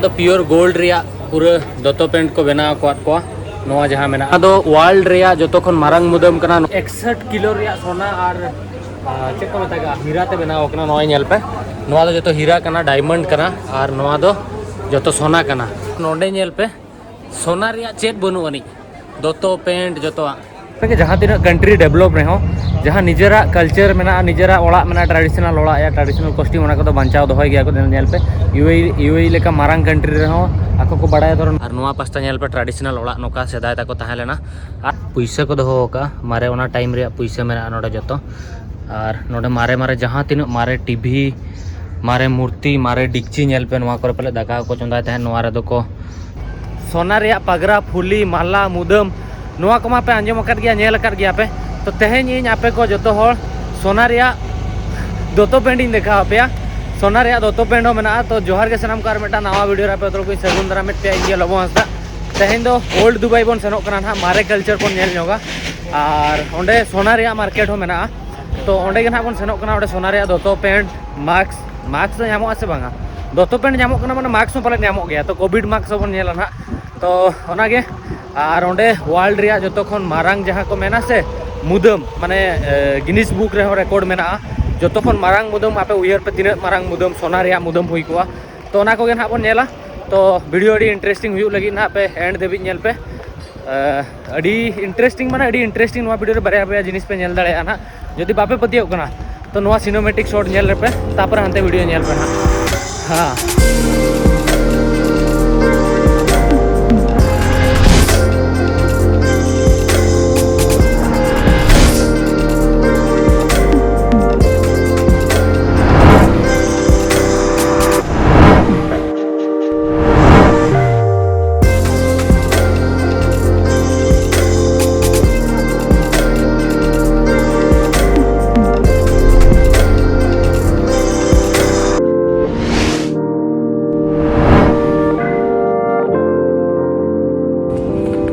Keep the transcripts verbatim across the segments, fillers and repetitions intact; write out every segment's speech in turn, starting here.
ᱫᱚ pure gold ᱨᱮᱭᱟᱜ ᱯᱩᱨᱟᱹ ᱫᱚᱛᱚ ᱯᱮᱱᱴ ᱠᱚ ᱵᱮᱱᱟᱣ ᱟᱠᱟᱫ ᱠᱚᱣᱟ᱾ ᱱᱚᱣᱟ ᱡᱟᱦᱟᱸ ᱢᱮᱱᱟᱜᱼᱟ, ᱱᱚᱣᱟ ᱫᱚ ᱣᱟᱨᱞᱰ ᱨᱮᱭᱟᱜ ᱡᱚᱛᱚ ᱠᱷᱚᱱ ᱢᱟᱨᱟᱝ ᱢᱩᱫᱟᱹᱢ ᱠᱟᱱᱟ᱾ ᱮᱠᱥᱚᱴ ᱠᱤᱞᱳ ᱨᱮᱭᱟᱜ ᱥᱚᱱᱟ ᱟᱨ, ᱟᱨ ᱪᱮᱫ ᱠᱚ ᱢᱮᱛᱟᱜᱼᱟ, ᱦᱤᱨᱟ ᱛᱮ ᱵᱮᱱᱟᱣ ᱟᱠᱟᱱᱟ᱾ ᱱᱚᱜᱼᱚᱭ ᱧᱮᱞ ᱯᱮ, ᱱᱚᱣᱟ ᱫᱚ ᱡᱚᱛᱚ ᱦᱤᱨᱟ ᱠᱟᱱᱟ, ᱰᱟᱭᱢᱚᱱᱰ ᱠᱟᱱᱟ, ᱟᱨ ᱱᱚᱣᱟ ᱫᱚ ᱡᱚᱛᱚ ᱥᱚᱱᱟ ᱠᱟᱱᱟ᱾ ᱱᱚᱰᱮ ᱧᱮᱞ ᱯᱮ, ᱥᱚᱱᱟ ᱨᱮᱭᱟᱜ ᱪᱮᱫ ᱵᱟᱹᱱᱩᱜ ᱟᱹᱱᱤᱡ, ᱫᱚᱛᱚ ᱯᱮᱱᱴ ᱡᱚᱛᱚᱣᱟᱜ᱾ ᱡᱟᱦᱟᱸ ᱛᱤᱱᱟᱹᱜ ᱠᱟᱱᱴᱨᱤ ᱰᱮᱵᱷᱞᱚᱯ ᱨᱮᱦᱚᱸ, ᱡᱟᱦᱟᱸ ᱱᱤᱡᱮᱨᱟᱜ ᱠᱟᱞᱪᱟᱨ ᱢᱮᱱᱟᱜᱼᱟ, ᱱᱤᱡᱮᱨᱟᱜ ᱚᱲᱟᱜ ᱢᱮᱱᱟᱜᱼᱟ, ᱴᱨᱟᱰᱤᱥᱚᱱᱟᱞ ᱚᱲᱟᱜ ᱭᱟ ᱴᱨᱟᱰᱤᱥᱚᱱᱟᱞ ᱠᱚᱥᱴᱤᱭᱩᱢ, ᱚᱱᱟ ᱠᱚᱫᱚ ᱵᱟᱧᱪᱟᱣ ᱫᱚᱦᱚᱭ ᱜᱮᱭᱟ ᱠᱚ᱾ ᱧᱮᱞ ᱯᱮ, U A E, U A E ᱞᱮᱠᱟ ᱢᱟᱨᱟᱝ ᱠᱟᱱᱴᱨᱤ ᱨᱮᱦᱚᱸ ᱟᱠᱚ ᱠᱚ ᱵᱟᱲᱟᱭᱟ, ᱫᱷᱚᱨᱚ᱾ ᱟᱨ ᱱᱚᱣᱟ ᱯᱟᱥᱴᱟ ᱧᱮᱞ ᱯᱮ, ᱴᱨᱟᱰᱤᱥᱚᱱᱟᱞ ᱚᱲᱟᱜ ᱱᱚᱝᱠᱟ ᱥᱮᱫᱟᱭ ᱛᱟᱠᱚ ᱛᱟᱦᱮᱸ ᱞᱮᱱᱟ᱾ ᱟᱨ ᱯᱩᱭᱥᱟᱹ ᱠᱚ ᱫᱚᱦᱚ ᱟᱠᱟᱫᱼᱟ, ᱢᱟᱨᱮ ᱚᱱᱟ ᱴᱟᱭᱤᱢ ᱨᱮᱭᱟᱜ ᱯᱩᱭᱥᱟᱹ ᱢᱮᱱᱟᱜᱼᱟ ᱱᱚᱰᱮ ᱡᱚᱛᱚ᱾ ᱟᱨ ᱱᱚᱰᱮ ᱢᱟᱨᱮ ᱢᱟᱨᱮ ᱡᱟᱦᱟᱸ ᱛᱤᱱᱟᱹᱜ ᱢᱟᱨᱮ ᱴᱤᱵᱷᱤ, ᱢᱟᱨᱮ ᱢᱩᱨᱛᱤ, ᱢᱟᱨᱮ ᱰᱤᱠᱪᱤ, ᱧᱮᱞ ᱯᱮ, ᱱᱚᱣᱟ ᱠᱚᱨᱮ ᱯᱟᱞᱮ ᱫᱟᱠᱟ ᱠᱚ ᱪᱚᱸᱫᱟᱭ ᱛᱟᱦᱮᱸᱫ᱾ ᱱᱚᱣᱟ ᱨᱮᱫᱚ ᱠᱚ ᱥᱚᱱᱟ ᱨᱮᱭᱟᱜ ᱯᱟᱜᱽᱨᱟ, ᱯᱷᱩᱞᱤ, ᱢᱟᱞᱟ, ᱢᱩᱫᱟᱹᱢ, ᱱᱚᱣᱟ ᱠᱚᱢᱟ ᱯᱮ ᱟᱸᱡᱚᱢ ᱟᱠᱟᱫ ᱜᱮᱭᱟ, ᱧᱮᱞ ᱟᱠᱟᱫ ᱜᱮᱭᱟ ᱯᱮ᱾ ᱛᱚ ᱛᱮᱦᱮᱧ ᱤᱧ ᱟᱯᱮ ᱠᱚ ᱡᱚᱛᱚ ᱦᱚᱲ ᱥᱚᱱᱟ ᱨᱮᱭᱟᱜ ᱫᱚᱛᱚ ᱯᱮᱱᱴ ᱤᱧ ᱫᱮᱠᱷᱟᱣ ᱟᱯᱮᱭᱟ᱾ ᱥᱚᱱᱟ ᱨᱮᱭᱟᱜ ᱫᱚᱛᱚ ᱯᱮᱱᱴ ᱦᱚᱸ ᱢᱮᱱᱟᱜᱼᱟ᱾ ᱛᱚ ᱡᱚᱦᱟᱨ ᱜᱮ ᱥᱟᱱᱟᱢ ᱠᱚ, ᱟᱨ ᱢᱤᱫᱴᱟᱝ ᱱᱟᱣᱟ ᱵᱷᱤᱰᱤᱭᱳ ᱨᱮ ᱟᱯᱮ ᱡᱚᱛᱚ ᱠᱚᱧ ᱥᱟᱹᱜᱩᱱ ᱫᱟᱨᱟᱢᱮᱫ ᱯᱮᱭᱟ᱾ ᱤᱧ ᱜᱮ ᱞᱚᱵᱚ ᱦᱟᱸᱥᱫᱟ᱾ ᱛᱮᱦᱮᱧ ᱫᱚ ᱳᱞᱰ ᱫᱩᱵᱟᱭ ᱵᱚᱱ ᱥᱮᱱᱚᱜ ᱠᱟᱱᱟ ᱱᱟᱦᱟᱜ, ᱢᱟᱨᱮ ᱠᱟᱞᱪᱟᱨ ᱵᱚᱱ ᱧᱮᱞ ᱧᱚᱜᱟ᱾ ᱟᱨ ᱚᱸᱰᱮ ᱥᱚᱱᱟ ᱨᱮᱭᱟᱜ ᱢᱟᱨᱠᱮᱴ ᱦᱚᱸ ᱢᱮᱱᱟᱜᱼᱟ᱾ ᱛᱚ ᱚᱸᱰᱮ ᱜᱮ ᱱᱟᱦᱟᱜ ᱵᱚᱱ ᱥᱮᱱᱚᱜ ᱠᱟᱱᱟ᱾ ᱚᱸᱰᱮ ᱥᱚᱱᱟ ᱨᱮᱭᱟᱜ ᱫᱚᱛᱚ ᱯᱮᱱᱴ, ᱢᱟᱥᱠ, ᱢᱟᱥᱠ ᱫᱚ ᱧᱟᱢᱚᱜᱼᱟ ᱥᱮ ᱵᱟᱝᱟ? ᱫᱚᱛᱚ ᱯᱮᱱᱴ ᱧᱟᱢᱚᱜ ᱠᱟᱱᱟ, ᱢᱟᱱᱮ ᱢᱟᱥᱠ ᱦᱚᱸ ᱯᱟᱞᱮᱫ ᱧᱟᱢᱚᱜ ᱜᱮᱭᱟ᱾ ᱛᱚ ᱠᱳᱵᱷᱤᱰ ᱢᱟᱥᱠ ᱦᱚᱸᱵᱚᱱ ᱧᱮᱞᱟ ᱱᱟᱦᱟᱜ᱾ ᱛᱚ ᱚᱱᱟᱜᱮ᱾ ᱟᱨ ᱚᱸᱰᱮ ᱣᱟᱨᱞᱰ ᱨᱮᱭᱟᱜ ᱡᱚᱛᱚ ᱠᱷᱚᱱ ᱢᱟᱨᱟᱝ ᱡᱟᱦᱟᱸ ᱠᱚ ᱢᱮᱱᱟ ᱥᱮ ᱢᱩᱫᱟᱹᱢ, ᱢᱟᱱᱮ ᱜᱤᱱᱤᱥ ᱵᱩᱠ ᱨᱮᱦᱚᱸ ᱨᱮᱠᱚᱨᱰ ᱢᱮᱱᱟᱜᱼᱟ᱾ ᱡᱚᱛᱚ ᱠᱷᱚᱱ ᱢᱟᱨᱟᱝ ᱢᱩᱫᱟᱹᱢ, ᱟᱯᱮ ᱩᱭᱦᱟᱹᱨ ᱯᱮ ᱛᱤᱱᱟᱹᱜ ᱢᱟᱨᱟᱝ ᱢᱩᱫᱟᱹᱢ, ᱥᱚᱱᱟ ᱨᱮᱭᱟᱜ ᱢᱩᱫᱟᱹᱢ ᱦᱩᱭ ᱠᱚᱜᱼᱟ᱾ ᱛᱚ ᱚᱱᱟ ᱠᱚᱜᱮ ᱱᱟᱦᱟᱜ ᱵᱚᱱ ᱧᱮᱞᱟ᱾ ᱛᱚ ᱵᱷᱤᱰᱤᱭᱳ ᱟᱹᱰᱤ ᱤᱱᱴᱟᱨᱮᱥᱴᱤᱝ ᱦᱩᱭᱩᱜ ᱞᱟᱹᱜᱤᱫ ᱱᱟᱦᱟᱜ, ᱯᱮ ᱮᱱᱰ ᱫᱷᱟᱹᱵᱤᱡ ᱧᱮᱞ ᱯᱮ᱾ ᱟᱹᱰᱤ ᱤᱱᱴᱟᱨᱮᱥᱴᱤᱝ, ᱢᱟᱱᱮ ᱟᱹᱰᱤ ᱤᱱᱴᱟᱨᱮᱥᱴᱤᱝ ᱱᱚᱣᱟ ᱵᱷᱤᱰᱤᱭᱳ ᱨᱮ ᱵᱟᱨᱭᱟ ᱵᱟᱨᱭᱟ ᱡᱤᱱᱤᱥ ᱯᱮ ᱧᱮᱞ ᱫᱟᱲᱮᱭᱟᱜᱼᱟ ᱱᱟᱦᱟᱜ᱾ ᱡᱩᱫᱤ ᱵᱟᱯᱮ ᱯᱟᱹᱛᱭᱟᱹᱜ ᱠᱟᱱᱟ, ᱛᱚ ᱱᱚᱣᱟ ᱥᱤᱱᱮᱢᱮᱴᱤᱠ ᱥᱚᱴ ᱧᱮᱞ ᱞᱮᱯᱮ, ᱛᱟᱨᱯᱚᱨᱮ ᱦᱟᱱᱛᱮ ᱵᱷᱤᱰᱤᱭᱳ ᱧᱮᱞ ᱯᱮ ᱱᱟᱦᱟᱜ᱾ ᱦᱮᱸ᱾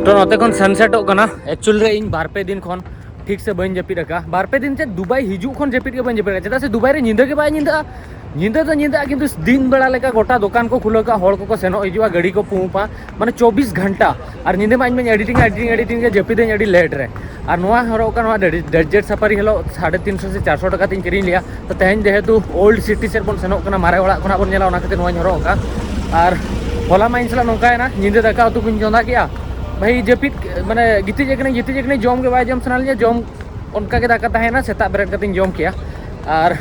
ᱛᱚ ᱱᱚᱛᱮ ᱠᱷᱚᱱ ᱥᱟᱱᱥᱮᱴᱚᱜ ᱠᱟᱱᱟ᱾ ᱮᱠᱪᱩᱭᱮᱞ ᱨᱮ ᱤᱧ ᱵᱟᱨ ᱯᱮ ᱫᱤᱱ ᱠᱷᱚᱱ ᱴᱷᱤᱠ ᱥᱮ ᱵᱟᱹᱧ ᱡᱟᱹᱯᱤᱫ ᱟᱠᱟᱫᱼᱟ᱾ ᱵᱟᱨ ᱯᱮ ᱫᱤᱱ ᱪᱮᱫ, ᱫᱩᱵᱟᱭ ᱦᱤᱡᱩᱜ ᱠᱷᱚᱱ ᱡᱟᱹᱯᱤᱫ ᱜᱮ ᱵᱟᱹᱧ ᱡᱟᱹᱯᱤᱫ ᱟᱠᱟᱫᱼᱟ᱾ ᱪᱮᱫᱟᱜ ᱥᱮ ᱫᱩᱵᱟᱭ ᱨᱮ ᱧᱤᱫᱟᱹ ᱜᱮ ᱵᱟᱭ ᱧᱤᱫᱟᱹᱜᱼᱟ᱾ ᱧᱤᱫᱟᱹ ᱫᱚ ᱧᱤᱫᱟᱹᱜᱼᱟ, ᱠᱤᱱᱛᱩ ᱫᱤᱱ ᱵᱮᱲᱟ ᱞᱮᱠᱟ ᱜᱚᱴᱟ ᱫᱚᱠᱟᱱ ᱠᱚ ᱠᱷᱩᱞᱟᱹᱣ ᱠᱟᱜᱼᱟ, ᱦᱚᱲ ᱠᱚᱠᱚ ᱥᱮᱱᱚᱜ ᱦᱤᱡᱩᱜᱼᱟ, ᱜᱟᱹᱰᱤ ᱠᱚ ᱯᱩᱢᱯᱟ, ᱢᱟᱱᱮ ᱪᱚᱵᱵᱤᱥ ᱜᱷᱚᱱᱴᱟ᱾ ᱟᱨ ᱧᱤᱫᱟᱹ ᱢᱟ ᱤᱧ ᱢᱟᱧ ᱮᱰᱤᱴᱤᱝ ᱮᱰᱤᱴᱤᱝ ᱮᱰᱤᱴᱤᱝ ᱜᱮ ᱡᱟᱹᱯᱤᱫᱟᱹᱧ ᱟᱹᱰᱤ ᱞᱮᱴ ᱨᱮ᱾ ᱟᱨ ᱱᱚᱣᱟ ᱦᱚᱨᱚᱜ ᱠᱟᱜᱼᱟ, ᱱᱚᱣᱟ ᱰᱮ-, ᱰᱮᱡᱟᱨᱴ ᱥᱟᱯᱷᱟᱨᱤ ᱦᱤᱞᱳᱜ ᱥᱟᱲᱮ ᱛᱤᱱ ᱥᱚ ᱥᱮ ᱪᱟᱨᱥᱚ ᱴᱟᱠᱟ ᱛᱤᱧ ᱠᱤᱨᱤᱧ ᱞᱮᱜᱼᱟ᱾ ᱛᱚ ᱛᱮᱦᱮᱧ ᱡᱮᱦᱮᱛᱩ ᱳᱞᱰ ᱥᱤᱴᱤ ᱥᱮᱫ ᱵᱚᱱ ᱥᱮᱱᱚᱜ ᱠᱟᱱᱟ, ᱢᱟᱨᱮ ᱚᱲᱟᱜ ᱠᱷᱚᱱᱟᱜ ᱵᱚᱱ ᱧᱮᱞᱟ, ᱚᱱᱟ ᱠᱷᱟᱹᱛᱤᱨ ᱱᱚᱣᱟᱧ ᱦᱚᱨᱚᱜ ᱟᱠᱟᱫᱼᱟ᱾ ᱟᱨ ᱦᱚᱞᱟ ᱢᱟ ᱤᱧ ᱥᱟᱞᱟᱜ ᱱᱚᱝᱠᱟᱭᱮᱱᱟ, ᱧᱤᱫᱟᱹ ᱫᱟᱠᱟ ᱩᱛᱩ ᱠᱚᱧ ᱪᱚᱸᱫᱟ ᱠᱮᱜᱼᱟ, ᱵᱷᱟᱹᱭ ᱡᱟᱹᱯᱤᱫ, ᱢᱟᱱᱮ ᱜᱤᱛᱤᱡ ᱟᱠᱟᱱᱟᱹᱧ, ᱜᱤᱛᱤᱡ ᱟᱠᱟᱱᱟᱹᱧ, ᱡᱚᱢ ᱜᱮ ᱵᱟᱭ ᱡᱚᱢ ᱥᱟᱱᱟ ᱞᱤᱧᱟ, ᱡᱚᱢ ᱚᱱᱠᱟ ᱜᱮ ᱫᱟᱠᱟ ᱛᱟᱦᱮᱱᱟ, ᱥᱮᱛᱟᱜ ᱵᱮᱨᱮᱫ ᱠᱟᱛᱮᱧ ᱡᱚᱢ ᱠᱮᱜᱼᱟ᱾ ᱟᱨ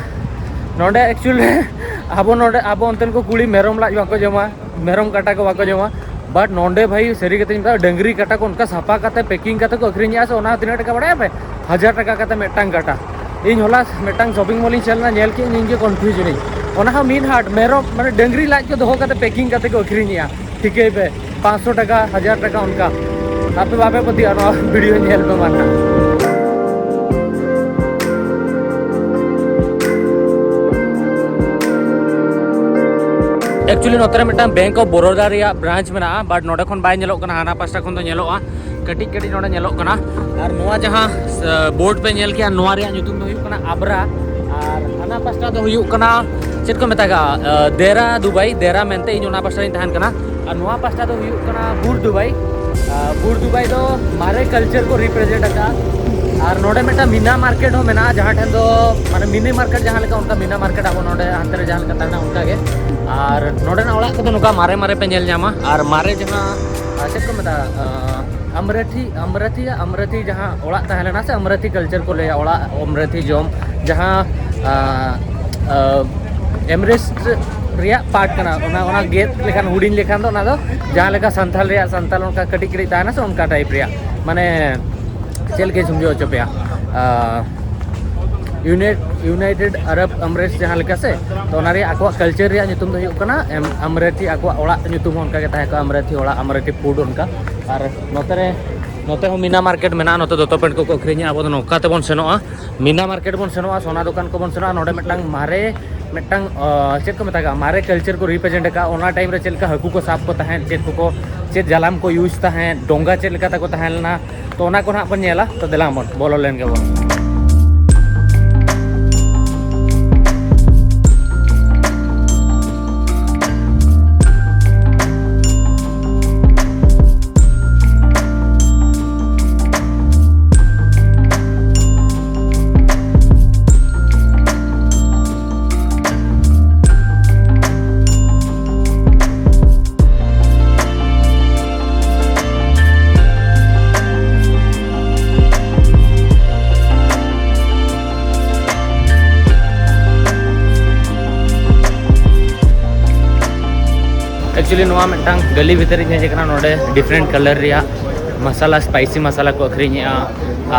ᱱᱚᱰᱮ ᱮᱠᱪᱩᱭᱮᱞᱤ ᱟᱵᱚ ᱱᱚᱰᱮ, ᱟᱵᱚ ᱚᱱᱛᱮᱱ ᱠᱚ ᱠᱩᱲᱤ ᱢᱮᱨᱚᱢ ᱞᱟᱡ ᱵᱟᱠᱚ ᱡᱚᱢᱟ, ᱢᱮᱨᱚᱢ ᱠᱟᱴᱟ ᱠᱚ ᱵᱟᱠᱚ ᱡᱚᱢᱟ᱾ ᱵᱟᱴ ᱱᱚᱰᱮ ᱵᱷᱟᱹᱭ, ᱥᱟᱹᱨᱤ ᱠᱟᱛᱷᱟᱧ ᱢᱮᱛᱟᱜᱼᱟ, ᱰᱟᱹᱝᱨᱤ ᱠᱟᱴᱟ ᱠᱚ ᱚᱱᱠᱟ ᱥᱟᱯᱷᱟ ᱠᱟᱛᱮ ᱯᱮᱠᱤᱝ ᱠᱟᱛᱮ ᱠᱚ ᱟᱹᱠᱷᱨᱤᱧᱮᱜᱼᱟ ᱥᱮ, ᱚᱱᱟ ᱛᱤᱱᱟᱹᱜ ᱴᱟᱠᱟ ᱵᱟᱲᱟᱭᱟ ᱯᱮ? ᱦᱟᱡᱟᱨ ᱴᱟᱠᱟ ᱠᱟᱛᱮ ᱢᱤᱫᱴᱟᱝ ᱠᱟᱴᱟ᱾ ᱤᱧ ᱦᱚᱞᱟ ᱢᱤᱫᱴᱟᱝ ᱥᱚᱯᱤᱝ ᱢᱚᱞ ᱤᱧ ᱥᱮᱱ ᱞᱮᱱᱟ, ᱧᱮᱞ ᱠᱮᱜᱼᱟᱹᱧ, ᱤᱧ ᱜᱮ ᱠᱚᱱᱯᱷᱤᱭᱩᱡᱽ ᱮᱱᱟᱹᱧ᱾ ᱚᱱᱟ ᱦᱚᱸ ᱢᱤᱫ ᱦᱟᱴ ᱢᱮᱨᱚᱢ, ᱢᱟᱱᱮ ᱰᱟᱹᱝᱨᱤ ᱞᱟᱡ ᱠᱚ ᱫᱚᱦᱚ ᱠᱟᱛᱮ ᱯᱮᱠᱤᱝ ᱠᱟᱛᱮ ᱠᱚ ᱟᱹᱠᱷᱨᱤᱧᱮᱜᱼᱟ᱾ ᱴᱷᱤᱠᱟᱹᱭ ᱯᱮ, ᱯᱟᱸᱪᱥᱚ ᱴᱟᱠᱟ, ᱦᱟᱡᱟᱨ ᱴᱟᱠᱟ ᱚᱱᱠᱟ᱾ ᱟᱯᱮ ᱵᱟᱯᱮ ᱯᱟᱹᱛᱭᱟᱹᱜᱼᱟ, ᱱᱚᱣᱟ ᱵᱷᱤᱰᱤᱭᱳ ᱧᱮᱞ ᱯᱮ ᱢᱟ ᱱᱟᱦᱟᱜ᱾ ᱮᱠᱪᱩᱭᱮᱞᱤ ᱱᱚᱛᱮ ᱨᱮ ᱢᱤᱫᱴᱟᱝ ᱵᱮᱝᱠ ᱚᱯᱷ ᱵᱚᱨᱳᱫᱟ ᱨᱮᱭᱟᱜ ᱵᱨᱟᱧᱪ ᱢᱮᱱᱟᱜᱼᱟ, ᱵᱟᱴ ᱱᱚᱰᱮ ᱠᱷᱚᱱ ᱵᱟᱭ ᱧᱮᱞᱚᱜ ᱠᱟᱱᱟ, ᱦᱟᱱᱟ ᱯᱟᱥᱴᱟ ᱠᱷᱚᱱ ᱫᱚ ᱧᱮᱞᱚᱜᱼᱟ, ᱠᱟᱹᱴᱤᱡ ᱠᱟᱹᱴᱤᱡ ᱱᱚᱰᱮ ᱧᱮᱞᱚᱜ ᱠᱟᱱᱟ᱾ ᱟᱨ ᱱᱚᱣᱟ ᱡᱟᱦᱟᱸ, ᱥᱮ, ᱵᱳᱨᱰ ᱯᱮ ᱧᱮᱞ ᱠᱮᱜᱼᱟ, ᱱᱚᱣᱟ ᱨᱮᱭᱟᱜ ᱧᱩᱛᱩᱢ ᱫᱚ ᱦᱩᱭᱩᱜ ᱠᱟᱱᱟ ᱟᱵᱨᱟ᱾ ᱟᱨ ᱦᱟᱱᱟ ᱯᱟᱥᱴᱟ ᱫᱚ ᱦᱩᱭᱩᱜ ᱠᱟᱱᱟ, ᱪᱮᱫ ᱠᱚ ᱢᱮᱛᱟᱜᱼᱟ, ᱟᱸ, ᱫᱮᱨᱟ ᱫᱩᱵᱟᱭ, ᱫᱮᱨᱟ ᱢᱮᱱᱛᱮ ᱤᱧ ᱚᱱᱟ ᱯᱟᱥᱴᱟ ᱨᱤᱧ ᱛᱟᱦᱮᱱ ᱠᱟᱱᱟ᱾ ᱟᱨ ᱱᱚᱣᱟ ᱯᱟᱥᱴᱟ ᱫᱚ ᱦᱩᱭᱩᱜ ᱠᱟᱱᱟ ᱵᱩᱨ ᱫᱩᱵᱟᱭ᱾ ᱟᱸ, ᱵᱩᱨ ᱫᱩᱵᱟᱭ ᱫᱚ ᱢᱟᱨᱮ ᱠᱟᱞᱪᱟᱨ ᱠᱚ ᱨᱤᱯᱨᱮᱡᱮᱱᱴ ᱟᱠᱟᱫᱼᱟ᱾ ᱟᱨ ᱱᱚᱰᱮ ᱢᱤᱫᱴᱟᱝ ᱢᱤᱱᱟ ᱢᱟᱨᱠᱮᱴ ᱦᱚᱸ ᱢᱮᱱᱟᱜᱼᱟ, ᱡᱟᱦᱟᱸ ᱴᱷᱮᱱ ᱫᱚ, ᱢᱟᱱᱮ, ᱢᱤᱱᱤ ᱢᱟᱨᱠᱮᱴ ᱡᱟᱦᱟᱸ ᱞᱮᱠᱟ, ᱚᱱᱠᱟ ᱢᱤᱱᱟ ᱢᱟᱨᱠᱮᱴ ᱟᱵᱚ ᱱᱚᱰᱮ ᱦᱟᱱᱛᱮ ᱨᱮ ᱡᱟᱦᱟᱸ ᱞᱮᱠᱟ ᱛᱟᱦᱮᱱᱟ, ᱚᱱᱠᱟ ᱜᱮ᱾ ᱟᱨ ᱱᱚᱰᱮᱱᱟᱜ ᱚᱲᱟᱜ ᱠᱚᱫᱚ ᱱᱚᱝᱠᱟ ᱢᱟᱨᱮ ᱢᱟᱨᱮ ᱯᱮ ᱧᱮᱞ ᱧᱟᱢᱟ᱾ ᱟᱨ ᱢᱟᱨᱮ ᱡᱟᱦᱟᱸ, ᱟᱸ, ᱪᱮᱫ ᱠᱚ ᱢᱮᱛᱟᱜᱼᱟ, ᱟᱸ, ᱟᱢᱨᱟᱴᱷᱤ, ᱟᱢᱨᱟᱴᱷᱤ, ᱟᱢᱨᱟᱴᱷᱤ ᱡᱟᱦᱟᱸ ᱚᱲᱟᱜ ᱛᱟᱦᱮᱸ ᱞᱮᱱᱟ ᱥᱮ, ᱟᱢᱨᱟᱴᱷᱤ ᱠᱟᱞᱪᱟᱨ ᱠᱚ ᱞᱟᱹᱭᱟ, ᱚᱲᱟᱜ ᱟᱢᱨᱟᱴᱷᱤ ᱡᱚᱢ, ᱡᱟᱦᱟᱸ, ᱟᱸ, ᱟᱸ, ᱮᱢᱨᱮᱥᱴ ᱨᱮᱭᱟᱜ ᱯᱟᱨᱴ ᱠᱟᱱᱟ, ᱚᱱᱟ, ᱚᱱᱟ ᱜᱮᱫ ᱞᱮᱠᱷᱟᱱ, ᱦᱩᱰᱤᱧ ᱞᱮᱠᱷᱟᱱ ᱫᱚ ᱚᱱᱟ ᱫᱚ ᱡᱟᱦᱟᱸ ᱞᱮᱠᱟ ᱥᱟᱱᱛᱷᱟᱞ ᱨᱮᱭᱟᱜ, ᱥᱟᱱᱛᱟᱞ ᱚᱱᱠᱟ ᱠᱟᱹᱴᱤᱡ ᱠᱟᱹᱴᱤᱡ ᱛᱟᱦᱮᱱᱟ ᱥᱮ, ᱚᱱᱠᱟ ᱴᱟᱭᱤᱯ ᱨᱮᱭᱟᱜ, ᱢᱟᱱᱮ, ᱪᱮᱫ ᱞᱮᱠᱟᱧ ᱥᱚᱢᱡᱷᱟᱹᱣ ᱦᱚᱪᱚ ᱯᱮᱭᱟ, ᱟᱸ, ᱤᱭᱩᱱᱟᱭᱴᱮᱰ, ᱤᱭᱩᱱᱟᱭᱴᱮᱰ ᱟᱨᱚᱵ ᱮᱢᱨᱮᱴᱥ ᱡᱟᱦᱟᱸ ᱞᱮᱠᱟ ᱥᱮ, ᱛᱚ ᱚᱱᱟ ᱨᱮᱭᱟᱜ ᱟᱠᱚᱣᱟᱜ ᱠᱟᱞᱪᱟᱨ ᱨᱮᱭᱟᱜ ᱧᱩᱛᱩᱢ ᱫᱚ ᱦᱩᱭᱩᱜ ᱠᱟᱱᱟ ᱮᱢ-, ᱟᱢᱨᱮᱴᱷᱤ᱾ ᱟᱠᱚᱣᱟᱜ ᱚᱲᱟᱜ ᱧᱩᱛᱩᱢ ᱦᱚᱸ ᱚᱱᱠᱟ ᱜᱮ ᱛᱟᱦᱮᱸ ᱠᱚᱜᱼᱟ, ᱟᱢᱨᱮᱴᱷᱤ ᱚᱲᱟᱜ, ᱟᱢᱨᱮᱴᱷᱤ ᱯᱷᱩᱰ ᱚᱱᱠᱟ᱾ ᱟᱨ ᱱᱚᱛᱮ ᱨᱮ, ᱱᱚᱛᱮ ᱦᱚᱸ ᱢᱤᱱᱟ ᱢᱟᱨᱠᱮᱴ ᱢᱮᱱᱟᱜᱼᱟ, ᱱᱚᱛᱮ ᱫᱚᱛᱚ ᱯᱮᱱᱴ ᱠᱚᱠᱚ ᱟᱹᱠᱷᱨᱤᱧᱟ᱾ ᱟᱵᱚ ᱫᱚ ᱱᱚᱝᱠᱟ ᱛᱮᱵᱚᱱ ᱥᱮᱱᱚᱜᱼᱟ, ᱢᱤᱱᱟ ᱢᱟᱨᱠᱮᱴ ᱵᱚᱱ ᱥᱮᱱᱚᱜᱼᱟ, ᱥᱚᱱᱟ ᱫᱚᱠᱟᱱ ᱠᱚᱵᱚᱱ ᱥᱮᱱᱚᱜᱼᱟ᱾ ᱱᱚᱰᱮ ᱢᱤᱫᱴᱟᱝ ᱢᱟᱨᱮ, ᱢᱤᱫᱴᱟᱝ, ᱟᱸ, ᱪᱮᱫ ᱠᱚ ᱢᱮᱛᱟᱜᱼᱟ, ᱢᱟᱨᱮ ᱠᱟᱞᱪᱟᱨ ᱠᱚ ᱨᱤᱯᱨᱮᱡᱮᱱᱴ ᱟᱠᱟᱫᱼᱟ, ᱚᱱᱟ ᱴᱟᱭᱤᱢ ᱨᱮ ᱪᱮᱫ ᱞᱮᱠᱟ ᱦᱟᱹᱠᱩ ᱠᱚ ᱥᱟᱵ ᱠᱚ ᱛᱟᱦᱮᱸᱫ, ᱪᱮᱫ ᱠᱚᱠᱚ, ᱪᱮᱫ ᱡᱟᱞᱟᱢ ᱠᱚ ᱤᱭᱩᱡᱽ ᱛᱟᱦᱮᱸᱫ, ᱰᱚᱸᱜᱟ ᱪᱮᱫ ᱞᱮᱠᱟ ᱛᱟᱠᱚ ᱛᱟᱦᱮᱸ ᱞᱮᱱᱟ, ᱛᱚ ᱚᱱᱟ ᱠᱚ ᱱᱟᱦᱟᱜ ᱵᱚᱱ ᱧᱮᱞᱟ᱾ ᱛᱚ ᱫᱮᱞᱟ ᱵᱚᱱ ᱵᱚᱞᱚ ᱞᱮᱱ ᱜᱮᱵᱚᱱ᱾ Actually ᱱᱚᱣᱟ ᱢᱤᱫᱴᱟᱝ ᱜᱟᱹᱞᱤ ᱵᱷᱤᱛᱨᱤᱧ ᱦᱮᱡ ᱟᱠᱟᱱᱟ᱾ ᱱᱚᱰᱮ ᱰᱤᱯᱷᱟᱨᱮᱱᱴ ᱠᱟᱞᱟᱨ ᱨᱮᱭᱟᱜ ᱢᱟᱥᱟᱞᱟ, ᱥᱯᱟᱭᱥᱤ ᱢᱟᱥᱟᱞᱟ ᱠᱚ ᱟᱹᱠᱷᱨᱤᱧᱮᱜᱼᱟ᱾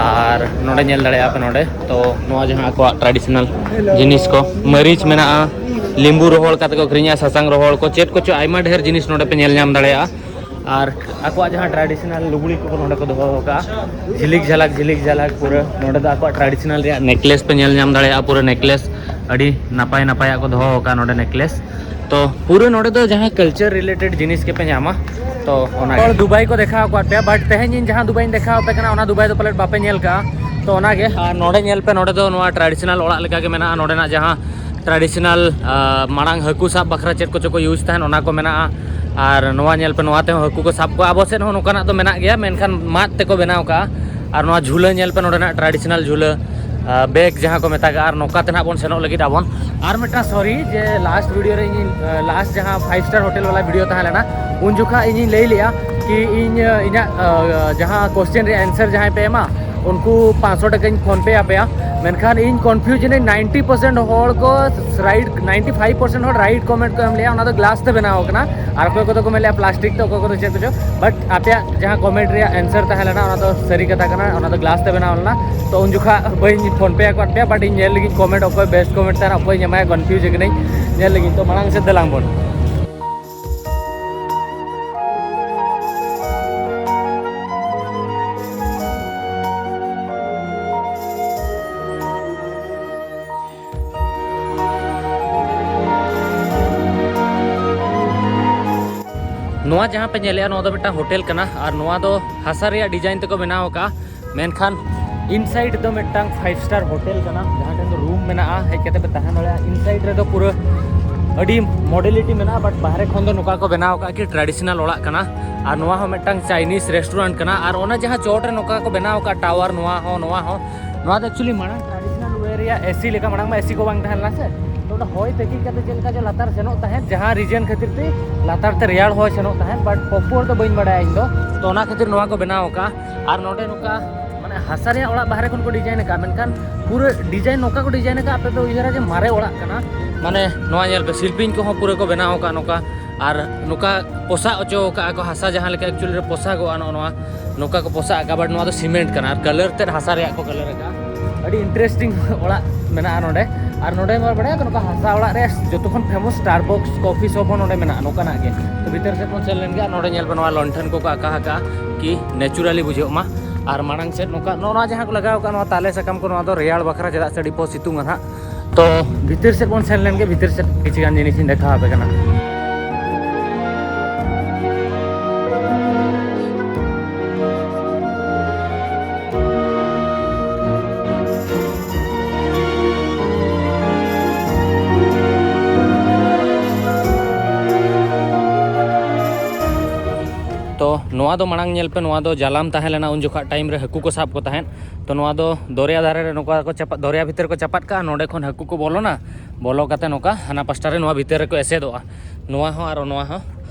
ᱟᱨ ᱱᱚᱰᱮ ᱧᱮᱞ ᱫᱟᱲᱮᱭᱟᱜᱼᱟ ᱯᱮ ᱱᱚᱰᱮ, ᱛᱚ ᱱᱚᱣᱟ ᱡᱟᱦᱟᱸ ᱟᱠᱚᱣᱟᱜ ᱴᱨᱟᱰᱤᱥᱚᱱᱟᱞ ᱡᱤᱱᱤᱥ ᱠᱚ, ᱢᱟᱹᱨᱤᱪ ᱢᱮᱱᱟᱜᱼᱟ, ᱞᱤᱢᱵᱩ ᱨᱚᱦᱚᱲ ᱠᱟᱛᱮ ᱠᱚ ᱟᱹᱠᱷᱨᱤᱧᱟ, ᱥᱟᱥᱟᱝ ᱨᱚᱦᱚᱲ ᱠᱚ, ᱪᱮᱫ ᱠᱚᱪᱚ ᱟᱭᱢᱟ ᱰᱷᱮᱨ ᱡᱤᱱᱤᱥ ᱱᱚᱰᱮ ᱯᱮ ᱧᱮᱞ ᱧᱟᱢ ᱫᱟᱲᱮᱭᱟᱜᱼᱟ᱾ ᱟᱨ ᱟᱠᱚᱣᱟᱜ ᱡᱟᱦᱟᱸ ᱴᱨᱟᱰᱤᱥᱚᱱᱟᱞ ᱞᱩᱜᱽᱲᱤ ᱠᱚ ᱱᱚᱰᱮ ᱠᱚ ᱫᱚᱦᱚ ᱟᱠᱟᱫᱼᱟ, ᱡᱷᱤᱞᱤᱠ ᱡᱷᱟᱞᱟᱠ ᱡᱷᱤᱞᱤᱠ ᱡᱷᱟᱞᱟᱠ ᱯᱩᱨᱟᱹ᱾ ᱱᱚᱰᱮ ᱫᱚ ᱟᱠᱚᱣᱟᱜ ᱴᱨᱟᱰᱤᱥᱚᱱᱟᱞ ᱨᱮᱭᱟᱜ ᱱᱮᱠᱞᱮᱥ ᱯᱮ ᱧᱮᱞ ᱧᱟᱢ ᱫᱟᱲᱮᱭᱟᱜᱼᱟ, ᱯᱩᱨᱟᱹ ᱱᱮᱠᱞᱮᱥ ᱟᱹᱰᱤ ᱱᱟᱯᱟᱭ ᱱᱟᱯᱟᱭᱟᱜ ᱠᱚ ᱫᱚᱦᱚ ᱟᱠᱟᱫᱼᱟ ᱱᱚᱰᱮ ᱱᱮᱠᱞᱮᱥ᱾ ᱛᱚ ᱯᱩᱨᱟᱹ ᱱᱚᱰᱮ ᱫᱚ ᱡᱟᱦᱟᱸ ᱠᱟᱞᱪᱟᱨ ᱨᱤᱞᱮᱴᱮᱰ ᱡᱤᱱᱤᱥ ᱜᱮᱯᱮ ᱧᱟᱢᱟ᱾ ᱛᱚ ᱚᱱᱟ ᱦᱚᱲ ᱫᱩᱵᱟᱭ ᱠᱚ ᱫᱮᱠᱷᱟᱣ ᱟᱠᱟᱫ ᱯᱮᱭᱟ, but ᱛᱮᱦᱮᱧ ᱤᱧ ᱡᱟᱦᱟᱸ ᱫᱩᱵᱟᱭᱤᱧ ᱫᱮᱠᱷᱟᱣ ᱟᱯᱮ ᱠᱟᱱᱟ, ᱚᱱᱟ ᱫᱩᱵᱟᱭ ᱫᱚ ᱯᱟᱞᱮᱫ ᱵᱟᱯᱮ ᱧᱮᱞ ᱠᱟᱜᱼᱟ᱾ ᱛᱚ ᱚᱱᱟᱜᱮ, ᱟᱨ ᱱᱚᱰᱮ ᱧᱮᱞ ᱯᱮ, ᱱᱚᱰᱮ ᱫᱚ ᱱᱚᱣᱟ ᱴᱨᱟᱰᱤᱥᱚᱱᱟᱞ ᱚᱲᱟᱜ ᱞᱮᱠᱟᱜᱮ ᱢᱮᱱᱟᱜᱼᱟ᱾ ᱱᱚᱰᱮᱱᱟᱜ ᱡᱟᱦᱟᱸ ᱴᱨᱟᱰᱤᱥᱚᱱᱟᱞ ᱢᱟᱲᱟᱝ ᱦᱟᱹᱠᱩ ᱥᱟᱵ ᱵᱟᱠᱷᱨᱟ ᱪᱮᱫ ᱠᱚᱪᱚ ᱠᱚ ᱤᱭᱩᱡᱽ ᱛᱟᱦᱮᱱ, ᱚᱱᱟ ᱠᱚ ᱢᱮᱱᱟᱜᱼᱟ᱾ ᱟᱨ ᱱᱚᱣᱟ ᱧᱮᱞ ᱯᱮ, ᱱᱚᱣᱟ ᱛᱮᱦᱚᱸ ᱦᱟᱹᱠᱩ ᱠᱚ ᱥᱟᱵ ᱠᱚᱣᱟ᱾ ᱟᱵᱚ ᱥᱮᱫ ᱦᱚᱸ ᱱᱚᱝᱠᱟᱱᱟᱜ ᱫᱚ ᱢᱮᱱᱟᱜ ᱜᱮᱭᱟ, ᱢᱮᱱᱠᱷᱟᱱ ᱢᱟᱫ ᱛᱮᱠᱚ ᱵᱮᱱᱟᱣ ᱠᱟᱜᱼᱟ᱾ ᱟᱨ ᱱᱚᱣᱟ ᱡᱷᱩᱞᱟᱹ ᱧᱮᱞ ᱯᱮ, ᱱᱚᱰᱮᱱᱟᱜ ᱴᱨᱟᱰᱤᱥᱚᱱᱟᱞ ᱡᱷᱩᱞᱟᱹ, ᱵᱮᱜᱽ ᱡᱟᱦᱟᱸ ᱠᱚ ᱢᱮᱛᱟᱜᱼᱟ᱾ ᱟᱨ ᱱᱚᱝᱠᱟ ᱛᱮ ᱱᱟᱦᱟᱜ ᱵᱚᱱ ᱥᱮᱱᱚᱜ ᱞᱟᱹᱜᱤᱫ ᱟᱵᱚᱱ᱾ ᱟᱨ ᱢᱤᱫᱴᱟᱝ ᱥᱚᱨᱤ, ᱡᱮ ᱞᱟᱥᱴ ᱵᱷᱤᱰᱤᱭᱳ ᱨᱮ ᱤᱧ, ᱞᱟᱥᱴ ᱡᱟᱦᱟᱸ ᱯᱷᱟᱭᱤᱵᱷ ᱥᱴᱟᱨ ᱦᱳᱴᱮᱞ ᱵᱟᱞᱟ ᱵᱷᱤᱰᱤᱭᱳ ᱛᱟᱦᱮᱸ ᱞᱮᱱᱟ, ᱩᱱ ᱡᱚᱠᱷᱟᱜ ᱤᱧᱤᱧ ᱞᱟᱹᱭ ᱞᱮᱜᱼᱟ ᱠᱤ ᱤᱧ, ᱤᱧᱟᱹᱜ ᱡᱟᱦᱟᱸ ᱠᱚᱥᱪᱮᱱ ᱨᱮᱭᱟᱜ ᱮᱱᱥᱟᱨ ᱡᱟᱦᱟᱸᱭ ᱯᱮ ᱮᱢᱟ, ᱩᱱᱠᱩ ᱯᱟᱸᱪᱥᱚ ᱴᱟᱠᱟᱧ ᱯᱷᱳᱱ ᱯᱮ ᱟᱯᱮᱭᱟ᱾ ᱢᱮᱱᱠᱷᱟᱱ ᱤᱧ ᱠᱚᱱᱯᱷᱤᱭᱩᱡᱽ ᱮᱱᱟᱹᱧ, ᱱᱟᱭᱤᱱᱴᱤ ᱯᱟᱨᱥᱮᱱᱴ ᱦᱚᱲ ᱠᱚ ᱨᱟᱭᱤᱴ, ᱱᱟᱭᱤᱱᱴᱤ ᱯᱷᱟᱭᱤᱵᱷ ᱯᱟᱨᱥᱮᱱᱴ ᱦᱚᱲ ᱨᱟᱭᱤᱴ ᱠᱚᱢᱮᱱᱴ ᱠᱚ ᱮᱢ ᱞᱮᱜᱼᱟ, ᱚᱱᱟ ᱫᱚ ᱜᱞᱟᱥ ᱛᱮ ᱵᱮᱱᱟᱣ ᱟᱠᱟᱱᱟ᱾ ᱟᱨ ᱚᱠᱚᱭ ᱠᱚᱫᱚ ᱠᱚ ᱢᱮᱱ ᱞᱮᱜᱼᱟ ᱯᱞᱟᱥᱴᱤᱠ ᱛᱮ, ᱚᱠᱚᱭ ᱠᱚᱫᱚ ᱪᱮᱫ ᱠᱚᱪᱚ᱾ ᱵᱟᱴ ᱟᱯᱮᱭᱟᱜ ᱡᱟᱦᱟᱸ ᱠᱚᱢᱮᱱᱴ ᱨᱮᱭᱟᱜ ᱮᱱᱥᱟᱨ ᱛᱟᱦᱮᱸ ᱞᱮᱱᱟ, ᱚᱱᱟ ᱫᱚ ᱥᱟᱹᱨᱤ ᱠᱟᱛᱷᱟ ᱠᱟᱱᱟ, ᱚᱱᱟ ᱫᱚ ᱜᱞᱟᱥ ᱛᱮ ᱵᱮᱱᱟᱣ ᱞᱮᱱᱟ᱾ ᱛᱚ ᱩᱱ ᱡᱚᱠᱷᱟᱜ ᱵᱟᱹᱧ ᱯᱷᱳᱱ ᱯᱮ ᱟᱠᱟᱫ ᱯᱮᱭᱟ, ᱵᱟᱴ ᱤᱧ ᱧᱮᱞ ᱞᱟᱹᱜᱤᱫ ᱠᱚᱢᱮᱱᱴ, ᱚᱠᱚᱭ ᱵᱮᱥᱴ ᱠᱚᱢᱮᱱᱴ ᱛᱟᱦᱮᱱᱟ, ᱚᱠᱚᱭ ᱧᱟᱢᱟᱭᱟ, ᱠᱚᱱᱯᱷᱤᱭᱩᱡᱽ ᱟᱠᱟᱱᱟᱹᱧ᱾ ᱧᱮᱞ ᱞᱟᱹᱜᱤᱫ, ᱛᱚ ᱢᱟᱲᱟᱝ ᱥᱮᱫ ᱫᱮᱞᱟᱝ ᱵᱚᱱ᱾ ᱱᱚᱣᱟ ᱡᱟᱦᱟᱸ ᱯᱮ ᱧᱮᱞᱮᱜᱼᱟ, ᱱᱚᱣᱟ ᱫᱚ ᱢᱤᱫᱴᱟᱝ ᱦᱳᱴᱮᱞ ᱠᱟᱱᱟ᱾ ᱟᱨ ᱱᱚᱣᱟ ᱫᱚ ᱦᱟᱥᱟ ᱨᱮᱭᱟᱜ ᱰᱤᱡᱟᱭᱤᱱ ᱛᱮᱠᱚ ᱵᱮᱱᱟᱣ ᱟᱠᱟᱫᱼᱟ, ᱢᱮᱱᱠᱷᱟᱱ ᱤᱱᱥᱟᱭᱤᱰ ᱫᱚ ᱢᱤᱫᱴᱟᱝ ᱯᱷᱟᱭᱤᱵᱷ ᱥᱴᱟᱨ ᱦᱳᱴᱮᱞ ᱠᱟᱱᱟ, ᱡᱟᱦᱟᱸ ᱴᱷᱮᱱ ᱫᱚ ᱨᱩᱢ ᱢᱮᱱᱟᱜᱼᱟ, ᱦᱮᱡ ᱠᱟᱛᱮ ᱯᱮ ᱛᱟᱦᱮᱸ ᱫᱟᱲᱮᱭᱟᱜᱼᱟ᱾ ᱤᱱᱥᱟᱭᱤᱰ ᱨᱮᱫᱚ ᱯᱩᱨᱟᱹ ᱟᱹᱰᱤ ᱢᱚᱰᱮᱞᱤᱴᱤ ᱢᱮᱱᱟᱜᱼᱟ, ᱵᱟᱴ ᱵᱟᱦᱨᱮ ᱠᱷᱚᱱ ᱫᱚ ᱱᱚᱝᱠᱟ ᱠᱚ ᱵᱮᱱᱟᱣ ᱟᱠᱟᱫᱼᱟ ᱠᱤ ᱴᱨᱟᱰᱤᱥᱚᱱᱟᱞ ᱚᱲᱟᱜ ᱠᱟᱱᱟ᱾ ᱟᱨ ᱱᱚᱣᱟ ᱦᱚᱸ ᱢᱤᱫᱴᱟᱝ ᱪᱟᱭᱱᱤᱡᱽ ᱨᱮᱥᱴᱩᱨᱮᱱᱴ ᱠᱟᱱᱟ᱾ ᱟᱨ ᱚᱱᱟ ᱡᱟᱦᱟᱸ ᱪᱚᱴ ᱨᱮ ᱱᱚᱝᱠᱟ ᱠᱚ ᱵᱮᱱᱟᱣ ᱟᱠᱟᱫ ᱴᱟᱣᱟᱨ, ᱱᱚᱣᱟ ᱦᱚᱸ, ᱱᱚᱣᱟ ᱦᱚᱸ, ᱱᱚᱣᱟ ᱫᱚ ᱮᱠᱪᱩᱭᱮᱞᱤ ᱢᱟᱲᱟᱝ ᱴᱨᱟᱰᱤᱥᱚᱱᱟᱞ ᱳᱭᱮ ᱨᱮᱭᱟᱜ ᱮᱥᱤ ᱞᱮᱠᱟ, ᱢᱟᱲᱟᱝ ᱢᱟ ᱮᱥᱤ ᱠᱚ ᱵᱟᱝ ᱛᱟᱦᱮᱸ ᱞᱮᱱᱟ ᱥᱮ, ᱛᱚ ᱚᱱᱟ ᱦᱚᱭ ᱛᱟᱹᱠᱤᱡ ᱠᱟᱛᱮ ᱪᱮᱫ ᱞᱮᱠᱟ ᱪᱚ ᱞᱟᱛᱟᱨ ᱥᱮᱱᱚᱜ ᱛᱟᱦᱮᱸᱫ, ᱡᱟᱦᱟᱸ ᱨᱤᱡᱮᱱ ᱠᱷᱟᱹᱛᱤᱨ ᱛᱮ ᱞᱟᱛᱟᱨ ᱛᱮ ᱨᱮᱭᱟᱲ ᱦᱚᱭ ᱥᱮᱱᱚᱜ ᱛᱟᱦᱮᱸᱫ, ᱵᱟᱴ ᱯᱨᱚᱯᱚᱨ ᱫᱚ ᱵᱟᱹᱧ ᱵᱟᱲᱟᱭᱟ ᱤᱧ ᱫᱚ᱾ ᱛᱚ ᱚᱱᱟ ᱠᱷᱟᱹᱛᱤᱨ ᱱᱚᱣᱟ ᱠᱚ ᱵᱮᱱᱟᱣ ᱟᱠᱟᱫᱼᱟ᱾ ᱟᱨ ᱱᱚᱰᱮ ᱱᱚᱝᱠᱟ ᱢᱟᱱᱮ ᱦᱟᱥᱟ ᱨᱮᱭᱟᱜ ᱚᱲᱟᱜ ᱵᱟᱦᱨᱮ ᱠᱷᱚᱱ ᱠᱚ ᱰᱤᱡᱟᱭᱤᱱ ᱟᱠᱟᱫᱼᱟ, ᱢᱮᱱᱠᱷᱟᱱ ᱯᱩᱨᱟᱹ ᱰᱤᱡᱟᱭᱤᱱ ᱱᱚᱝᱠᱟ ᱠᱚ ᱰᱤᱡᱟᱭᱤᱱ ᱟᱠᱟᱫᱼᱟ, ᱟᱯᱮ ᱯᱮ ᱩᱭᱦᱟᱹᱨᱟ ᱡᱮ ᱢᱟᱨᱮ ᱚᱲᱟᱜ ᱠᱟᱱᱟ᱾ ᱢᱟᱱᱮ ᱱᱚᱣᱟ ᱧᱮᱞ ᱯᱮ, ᱥᱤᱞᱯᱤᱧ ᱠᱚᱦᱚᱸ ᱯᱩᱨᱟᱹ ᱠᱚ ᱵᱮᱱᱟᱣ ᱟᱠᱟᱫᱼᱟ ᱱᱚᱝᱠᱟ᱾ ᱟᱨ ᱱᱚᱝᱠᱟ ᱯᱚᱥᱟᱜ ᱦᱚᱪᱚ ᱟᱠᱟᱫᱼᱟ ᱠᱚ, ᱦᱟᱥᱟ ᱡᱟᱦᱟᱸ ᱞᱮᱠᱟ ᱮᱠᱪᱩᱭᱮᱞᱤ ᱨᱮ ᱯᱚᱥᱟᱜᱚᱜᱼᱟ, ᱱᱚᱜᱼᱚ ᱱᱚᱣᱟ ᱱᱚᱝᱠᱟ ᱠᱚ ᱯᱚᱥᱟᱜ ᱟᱠᱟᱫᱼᱟ᱾ ᱵᱟᱴ ᱱᱚᱣᱟ ᱫᱚ ᱥᱤᱢᱮᱱᱴ ᱠᱟᱱᱟ ᱟᱨ ᱠᱟᱞᱟᱨ ᱛᱮᱫ ᱦᱟᱥᱟ ᱨᱮᱭᱟᱜ ᱠᱚ ᱠᱟᱞᱟᱨ ᱟᱠᱟᱫᱼᱟ᱾ ᱟᱹᱰᱤ ᱤᱱᱴᱟᱨᱮᱥᱴᱤᱝ ᱚᱲᱟᱜ ᱢᱮᱱᱟᱜᱼᱟ ᱱᱚᱰᱮ᱾ ᱟᱨ ᱱᱚᱰᱮ ᱢᱟ ᱵᱟᱲᱟᱭᱟ ᱠᱚ, ᱱᱚᱝᱠᱟ ᱦᱟᱥᱟ ᱚᱲᱟᱜ ᱨᱮ ᱡᱚᱛᱚ ᱠᱷᱚᱱ ᱯᱷᱮᱢᱟᱥ ᱥᱴᱟᱨᱵᱚᱠᱥ ᱠᱚᱯᱷᱤ ᱥᱚᱯ ᱦᱚᱸ ᱱᱚᱰᱮ ᱢᱮᱱᱟᱜᱼᱟ, ᱱᱚᱝᱠᱟᱱᱟᱜ ᱜᱮ᱾ ᱛᱚ ᱵᱷᱤᱛᱟᱹᱨ ᱥᱮᱫ ᱵᱚᱱ ᱥᱮᱱ ᱞᱮᱱ ᱜᱮ᱾ ᱟᱨ ᱱᱚᱰᱮ ᱧᱮᱞ ᱯᱮ, ᱱᱚᱣᱟ ᱞᱚᱱᱴᱷᱚᱱ ᱠᱚᱠᱚ ᱟᱠᱟ ᱟᱠᱟᱫᱼᱟ, ᱠᱤ ᱱᱮᱪᱩᱨᱟᱞᱤ ᱵᱩᱡᱷᱟᱹᱜ ᱢᱟ᱾ ᱟᱨ ᱢᱟᱲᱟᱝ ᱥᱮᱫ ᱱᱚᱝᱠᱟ ᱱᱚᱜᱼᱚ ᱱᱚᱣᱟ ᱡᱟᱦᱟᱸ ᱠᱚ ᱞᱟᱜᱟᱣ ᱟᱠᱟᱫ, ᱱᱚᱣᱟ ᱛᱟᱞᱮ ᱥᱟᱠᱟᱢ ᱠᱚ, ᱱᱚᱣᱟ ᱫᱚ ᱨᱮᱭᱟᱲ ᱵᱟᱠᱷᱨᱟ, ᱪᱮᱫᱟᱜ ᱥᱮ ᱟᱹᱰᱤ ᱯᱚ ᱥᱤᱛᱩᱝᱟ ᱱᱟᱦᱟᱜ᱾ ᱛᱚ ᱵᱷᱤᱛᱤᱨ ᱥᱮᱫ ᱵᱚᱱ ᱥᱮᱱ ᱞᱮᱱ ᱜᱮ, ᱵᱷᱤᱛᱤᱨ ᱥᱮᱫ ᱠᱤᱪᱷᱩ ᱜᱟᱱ ᱡᱤᱱᱤᱥ ᱤᱧ ᱫᱮᱠᱷᱟᱣ ᱟᱯᱮ ᱠᱟᱱᱟ᱾ ᱛᱚ ᱱᱚᱣᱟ ᱫᱚ ᱢᱟᱲᱟᱝ ᱧᱮᱞ ᱯᱮ, ᱱᱚᱣᱟ ᱫᱚ ᱡᱟᱞᱟᱢ ᱛᱟᱦᱮᱸ ᱞᱮᱱᱟ, ᱩᱱ ᱡᱚᱠᱷᱟᱜ ᱴᱟᱭᱤᱢ ᱨᱮ ᱦᱟᱹᱠᱩ ᱠᱚ ᱥᱟᱵ ᱠᱚ ᱛᱟᱦᱮᱸᱫ᱾ ᱛᱚ ᱱᱚᱣᱟ ᱫᱚ ᱫᱚᱨᱭᱟ ᱫᱷᱟᱨᱮ ᱨᱮ ᱱᱚᱝᱠᱟ ᱠᱚ ᱪᱟᱯᱟᱫ, ᱫᱚᱨᱭᱟ ᱵᱷᱤᱛᱤᱨ ᱨᱮᱠᱚ ᱪᱟᱯᱟᱫ ᱠᱟᱜᱼᱟ, ᱱᱚᱸᱰᱮ ᱠᱷᱚᱱ ᱦᱟᱹᱠᱩ ᱠᱚ ᱵᱚᱞᱚᱱᱟ, ᱵᱚᱞᱚ ᱠᱟᱛᱮ ᱱᱚᱝᱠᱟ ᱦᱟᱱᱟ ᱯᱟᱥᱴᱟ ᱨᱮ ᱱᱚᱣᱟ ᱵᱷᱤᱛᱤᱨ ᱨᱮᱠᱚ ᱮᱥᱮᱫᱚᱜᱼᱟ᱾ ᱱᱚᱣᱟ ᱦᱚᱸ ᱟᱨ ᱱᱚᱣᱟ ᱦᱚᱸ᱾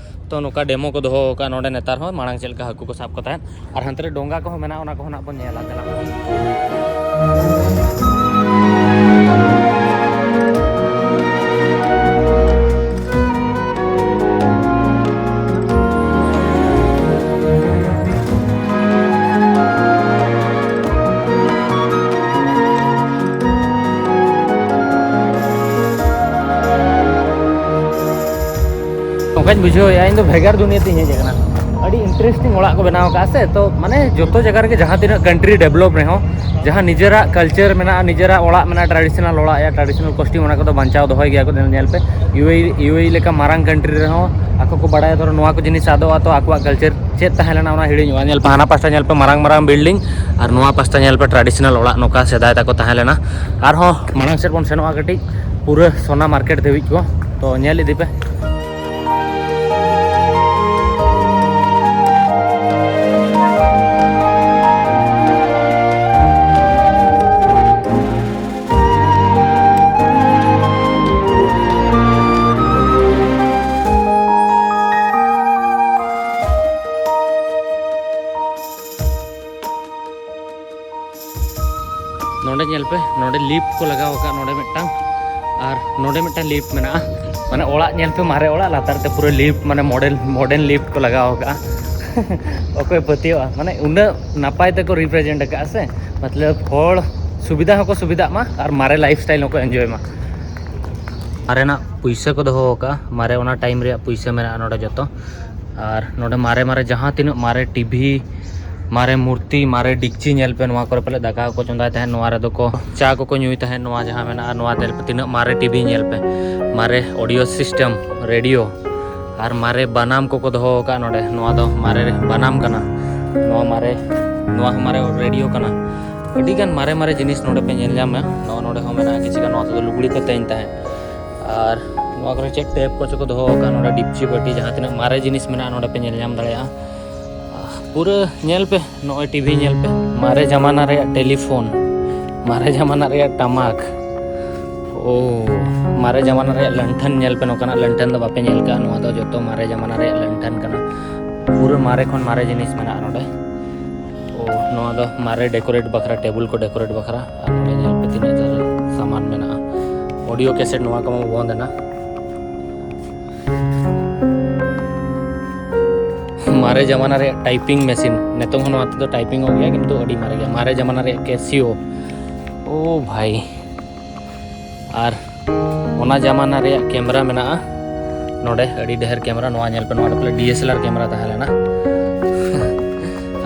ᱛᱚ ᱱᱚᱝᱠᱟ ᱰᱮᱢᱳ ᱠᱚ ᱫᱚᱦᱚ ᱟᱠᱟᱫᱼᱟ ᱱᱚᱸᱰᱮ ᱱᱮᱛᱟᱨ ᱦᱚᱸ, ᱢᱟᱲᱟᱝ ᱪᱮᱫ ᱞᱮᱠᱟ ᱦᱟᱹᱠᱩ ᱠᱚ ᱥᱟᱵ ᱠᱚ ᱛᱟᱦᱮᱸᱫ᱾ ᱟᱨ ᱦᱟᱱᱛᱮ ᱨᱮ ᱰᱚᱸᱜᱟ ᱠᱚᱦᱚᱸ ᱢᱮᱱᱟᱜᱼᱟ, ᱚᱱᱟ ᱠᱚᱦᱚᱸ ᱱᱟᱜ ᱵᱚᱱ ᱧᱮᱞᱟ᱾ ᱪᱟᱞᱟᱜ ᱵᱚᱱ᱾ ᱱᱚᱝᱠᱟᱧ ᱵᱩᱡᱷᱟᱹᱣᱮᱫᱼᱟ, ᱤᱧ ᱫᱚ ᱵᱷᱮᱜᱟᱨ ᱫᱩᱱᱤᱭᱟᱹ ᱛᱤᱧ ᱦᱮᱡ ᱟᱠᱟᱱᱟ᱾ ᱟᱹᱰᱤ ᱤᱱᱴᱟᱨᱮᱥᱴᱤᱝ ᱚᱲᱟᱜ ᱠᱚ ᱵᱮᱱᱟᱣ ᱟᱠᱟᱫᱼᱟ ᱥᱮ᱾ ᱛᱚ ᱢᱟᱱᱮ ᱡᱚᱛᱚ ᱡᱟᱭᱜᱟ ᱨᱮᱜᱮ ᱡᱟᱦᱟᱸ ᱛᱤᱱᱟᱹᱜ ᱠᱟᱱᱴᱨᱤ ᱰᱮᱵᱷᱞᱚᱯ ᱨᱮᱦᱚᱸ, ᱡᱟᱦᱟᱸ ᱱᱤᱡᱮᱨᱟᱜ ᱠᱟᱞᱪᱟᱨ ᱢᱮᱱᱟᱜᱼᱟ, ᱱᱤᱡᱮᱨᱟᱜ ᱚᱲᱟᱜ ᱢᱮᱱᱟᱜᱼᱟ, ᱴᱨᱟᱰᱤᱥᱚᱱᱟᱞ ᱚᱲᱟᱜ ᱭᱟ ᱴᱨᱟᱰᱤᱥᱚᱱᱟᱞ ᱠᱚᱥᱴᱤᱭᱩᱢ, ᱚᱱᱟ ᱠᱚᱫᱚ ᱵᱟᱧᱪᱟᱣ ᱫᱚᱦᱚᱭ ᱜᱮᱭᱟ ᱠᱚ᱾ ᱧᱮᱞ ᱯᱮ, U A E, U A E ᱞᱮᱠᱟ ᱢᱟᱨᱟᱝ ᱠᱟᱱᱴᱨᱤ ᱨᱮᱦᱚᱸ ᱟᱠᱚ ᱠᱚ ᱵᱟᱲᱟᱭᱟ, ᱫᱷᱚᱨᱚ ᱱᱚᱣᱟ ᱠᱚ ᱡᱤᱱᱤᱥ ᱟᱫᱚᱜᱼᱟ, ᱛᱚ ᱟᱠᱚᱣᱟᱜ ᱠᱟᱞᱪᱟᱨ ᱪᱮᱫ ᱛᱟᱦᱮᱸ ᱞᱮᱱᱟ ᱚᱱᱟ ᱦᱤᱲᱤᱧᱚᱜᱼᱟ᱾ ᱧᱮᱞ ᱯᱮ, ᱦᱟᱱᱟ ᱯᱟᱥᱴᱟ ᱧᱮᱞ ᱯᱮ, ᱢᱟᱨᱟᱝ ᱢᱟᱨᱟᱝ ᱵᱤᱞᱰᱤᱝ, ᱟᱨ ᱱᱚᱣᱟ ᱯᱟᱥᱴᱟ ᱧᱮᱞ ᱯᱮ, ᱴᱨᱟᱰᱤᱥᱚᱱᱟᱞ ᱚᱲᱟᱜ ᱱᱚᱝᱠᱟ ᱥᱮᱫᱟᱭ ᱛᱟᱠᱚ ᱛᱟᱦᱮᱸ ᱞᱮᱱᱟ᱾ ᱟᱨᱦᱚᱸ ᱢᱟᱲᱟᱝ ᱥᱮᱫ ᱵᱚᱱ ᱥᱮᱱᱚᱜᱼᱟ ᱠᱟᱹᱴᱤᱡ, ᱯᱩᱨᱟᱹ ᱥᱳᱱᱟ ᱢᱟᱨᱠᱮᱴ ᱫᱷᱟᱹᱵᱤᱡ ᱠᱚ, ᱛᱚ ᱧᱮᱞ ᱤᱫᱤ ᱯᱮ᱾ ᱱᱚᱰᱮ ᱧᱮᱞ ᱯᱮ, ᱱᱚᱰᱮ ᱞᱤᱯᱷᱴ ᱠᱚ ᱞᱟᱜᱟᱣ ᱟᱠᱟᱫ, ᱱᱚᱰᱮ ᱢᱤᱫᱴᱟᱝ ᱟᱨ ᱱᱚᱰᱮ ᱢᱤᱫᱴᱟᱝ ᱞᱤᱯᱷᱴ ᱢᱮᱱᱟᱜᱼᱟ᱾ ᱢᱟᱱᱮ ᱚᱲᱟᱜ ᱧᱮᱞ ᱯᱮ, ᱢᱟᱨᱮ ᱚᱲᱟᱜ, ᱞᱟᱛᱟᱨ ᱛᱮ ᱯᱩᱨᱟᱹ ᱞᱤᱯᱷᱴ, ᱢᱟᱱᱮ ᱢᱚᱰᱮᱞ ᱢᱚᱰᱟᱨᱱ ᱞᱤᱯᱷᱴ ᱠᱚ ᱞᱟᱜᱟᱣ ᱟᱠᱟᱫᱼᱟ᱾ ᱚᱠᱚᱭ ᱯᱟᱹᱛᱭᱟᱹᱣᱟ, ᱢᱟᱱᱮ ᱩᱱᱟᱹᱜ ᱱᱟᱯᱟᱭ ᱛᱮᱠᱚ ᱨᱤᱯᱨᱮᱡᱮᱱᱴ ᱟᱠᱟᱫᱼᱟ ᱥᱮ, ᱢᱚᱛᱞᱚᱵ ᱦᱚᱲ ᱥᱩᱵᱤᱫᱷᱟ ᱦᱚᱸᱠᱚ ᱥᱩᱵᱤᱫᱷᱟᱜ ᱢᱟ ᱟᱨ ᱢᱟᱨᱮ ᱞᱟᱭᱤᱯᱷ ᱥᱴᱟᱭᱤᱞ ᱦᱚᱸᱠᱚ ᱮᱱᱡᱚᱭ ᱢᱟ᱾ ᱢᱟᱨᱮᱱᱟᱜ ᱯᱩᱭᱥᱟᱹ ᱠᱚ ᱫᱚᱦᱚ ᱟᱠᱟᱫᱼᱟ, ᱢᱟᱨᱮ ᱚᱱᱟ ᱴᱟᱭᱤᱢ ᱨᱮᱭᱟᱜ ᱯᱩᱭᱥᱟᱹ ᱢᱮᱱᱟᱜᱼᱟ ᱱᱚᱰᱮ ᱡᱚᱛᱚ᱾ ᱟᱨ ᱱᱚᱰᱮ ᱢᱟᱨᱮ ᱢᱟᱨᱮ ᱡᱟᱦᱟᱸ ᱛᱤᱱᱟᱹᱜ ᱢᱟᱨᱮ ᱴᱤᱵᱷᱤ, ᱢᱟᱨᱮ ᱢᱩᱨᱛᱤ, ᱢᱟᱨᱮ ᱰᱤᱠᱪᱤ ᱧᱮᱞ ᱯᱮ, ᱱᱚᱣᱟ ᱠᱚᱨᱮ ᱯᱟᱞᱮ ᱫᱟᱠᱟ ᱠᱚᱠᱚ ᱪᱚᱸᱫᱟᱭ ᱛᱟᱦᱮᱸᱫ, ᱱᱚᱣᱟ ᱨᱮᱫᱚ ᱠᱚ ᱪᱟ ᱠᱚᱠᱚ ᱧᱩᱭ ᱛᱟᱦᱮᱸᱫ᱾ ᱱᱚᱣᱟ ᱡᱟᱦᱟᱸ ᱢᱮᱱᱟᱜᱼᱟ, ᱱᱚᱣᱟ ᱧᱮᱞ ᱯᱮ, ᱛᱤᱱᱟᱹᱜ ᱢᱟᱨᱮ ᱴᱤᱵᱷᱤ ᱧᱮᱞ ᱯᱮ, ᱢᱟᱨᱮ ᱚᱰᱤᱭᱳ ᱥᱤᱥᱴᱮᱢ, ᱨᱮᱰᱤᱭᱳ, ᱟᱨ ᱢᱟᱨᱮ ᱵᱟᱱᱟᱢ ᱠᱚᱠᱚ ᱫᱚᱦᱚ ᱟᱠᱟᱫ ᱱᱚᱰᱮ᱾ ᱱᱚᱣᱟ ᱫᱚ ᱢᱟᱨᱮ ᱵᱟᱱᱟᱢ ᱠᱟᱱᱟ, ᱱᱚᱣᱟ ᱢᱟᱨᱮ, ᱱᱚᱣᱟ ᱦᱚᱸ ᱢᱟᱨᱮ ᱨᱮᱰᱤᱭᱳ ᱠᱟᱱᱟ᱾ ᱟᱹᱰᱤ ᱜᱟᱱ ᱢᱟᱨᱮ ᱢᱟᱨᱮ ᱡᱤᱱᱤᱥ ᱱᱚᱰᱮ ᱯᱮ ᱧᱮᱞ ᱧᱟᱢᱟ᱾ ᱱᱚᱜᱼᱚ ᱱᱚᱰᱮ ᱦᱚᱸ ᱢᱮᱱᱟᱜᱼᱟ ᱠᱤᱪᱷᱩ ᱜᱟᱱ, ᱱᱚᱣᱟ ᱠᱚᱫᱚ ᱞᱩᱜᱽᱲᱤ ᱠᱚ ᱛᱮᱧ ᱛᱟᱦᱮᱸᱫ᱾ ᱟᱨ ᱱᱚᱣᱟ ᱠᱚᱨᱮ ᱪᱮᱫ ᱴᱮᱯ ᱠᱚᱪᱚ ᱠᱚ ᱫᱚᱦᱚ ᱟᱠᱟᱫ, ᱱᱚᱰᱮ ᱰᱤᱯᱪᱤ ᱵᱟᱹᱴᱤ, ᱡᱟᱦᱟᱸ ᱛᱤᱱᱟᱹᱜ ᱢᱟᱨᱮ ᱡᱤᱱᱤᱥ ᱢᱮᱱᱟᱜᱼᱟ ᱱᱚᱰᱮ ᱯᱮ ᱧᱮᱞ ᱧᱟᱢ ᱫᱟᱲᱮᱭᱟᱜᱼᱟ᱾ ᱯᱩᱨᱟᱹ ᱧᱮᱞ ᱯᱮ, ᱱᱚᱜᱼᱚᱭ ᱴᱤᱵᱷᱤ ᱧᱮᱞ ᱯᱮ, ᱢᱟᱨᱮ ᱡᱟᱢᱟᱱᱟ ᱨᱮᱭᱟᱜ ᱴᱮᱞᱤᱯᱷᱳᱱ, ᱢᱟᱨᱮ ᱡᱟᱢᱟᱱᱟ ᱨᱮᱭᱟᱜ ᱴᱟᱢᱟᱠ, ᱳ, ᱢᱟᱨᱮ ᱡᱟᱢᱟᱱᱟ ᱨᱮᱭᱟᱜ ᱞᱟᱱᱴᱷᱟᱱ ᱧᱮᱞ ᱯᱮ, ᱱᱚᱝᱠᱟᱱᱟᱜ ᱞᱟᱱᱴᱷᱟᱱ ᱫᱚ ᱵᱟᱯᱮ ᱧᱮᱞ ᱠᱟᱜᱼᱟ, ᱱᱚᱣᱟ ᱫᱚ ᱡᱚᱛᱚ ᱢᱟᱨᱮ ᱡᱟᱢᱟᱱᱟ ᱨᱮᱭᱟᱜ ᱞᱟᱱᱴᱷᱟᱱ ᱠᱟᱱᱟ᱾ ᱯᱩᱨᱟᱹ ᱢᱟᱨᱮ ᱠᱷᱚᱱ ᱢᱟᱨᱮ ᱡᱤᱱᱤᱥ ᱢᱮᱱᱟᱜᱼᱟ ᱱᱚᱰᱮ᱾ ᱳ, ᱱᱚᱣᱟ ᱫᱚ ᱢᱟᱨᱮ ᱰᱮᱠᱳᱨᱮᱴ ᱵᱟᱠᱷᱨᱟ, ᱴᱮᱵᱩᱞ ᱠᱚ ᱰᱮᱠᱳᱨᱮᱴ ᱵᱟᱠᱷᱨᱟ᱾ ᱟᱨ ᱱᱚᱰᱮ ᱧᱮᱞ ᱯᱮ ᱛᱤᱱᱟᱹᱜ ᱡᱳᱨ ᱥᱟᱢᱟᱱ ᱢᱮᱱᱟᱜᱼᱟ᱾ ᱚᱰᱤᱭᱳ ᱠᱮᱥᱮᱴ, ᱱᱚᱣᱟ ᱠᱚᱢᱟ ᱵᱚᱱᱫ ᱮᱱᱟ᱾ ᱢᱟᱨᱮ ᱡᱟᱢᱟᱱᱟ ᱨᱮᱭᱟᱜ ᱴᱟᱭᱯᱤᱝ ᱢᱮᱥᱤᱱ, ᱱᱤᱛᱚᱝ ᱦᱚᱸ ᱱᱚᱣᱟ ᱛᱮᱫᱚ ᱴᱟᱭᱯᱤᱝ ᱚᱜ ᱜᱮᱭᱟ, ᱠᱤᱱᱛᱩ ᱟᱹᱰᱤ ᱢᱟᱨᱮ ᱜᱮᱭᱟ᱾ ᱢᱟᱨᱮ ᱡᱟᱢᱟᱱᱟ ᱨᱮᱭᱟᱜ ᱠᱮᱥᱤᱭᱳ, ᱳ ᱵᱷᱟᱭ᱾ ᱟᱨ ᱚᱱᱟ ᱡᱟᱢᱟᱱᱟ ᱨᱮᱭᱟᱜ ᱠᱮᱢᱮᱨᱟ ᱢᱮᱱᱟᱜᱼᱟ ᱱᱚᱰᱮ, ᱟᱹᱰᱤ ᱰᱷᱮᱨ ᱠᱮᱢᱮᱨᱟ᱾ ᱱᱚᱣᱟ ᱧᱮᱞ ᱯᱮ, ᱱᱚᱣᱟ ᱫᱚ ᱯᱟᱞᱮ ᱰᱤ ᱮᱥ ᱮᱞ ᱟᱨ ᱠᱮᱢᱮᱨᱟ ᱛᱟᱦᱮᱸ ᱞᱮᱱᱟ᱾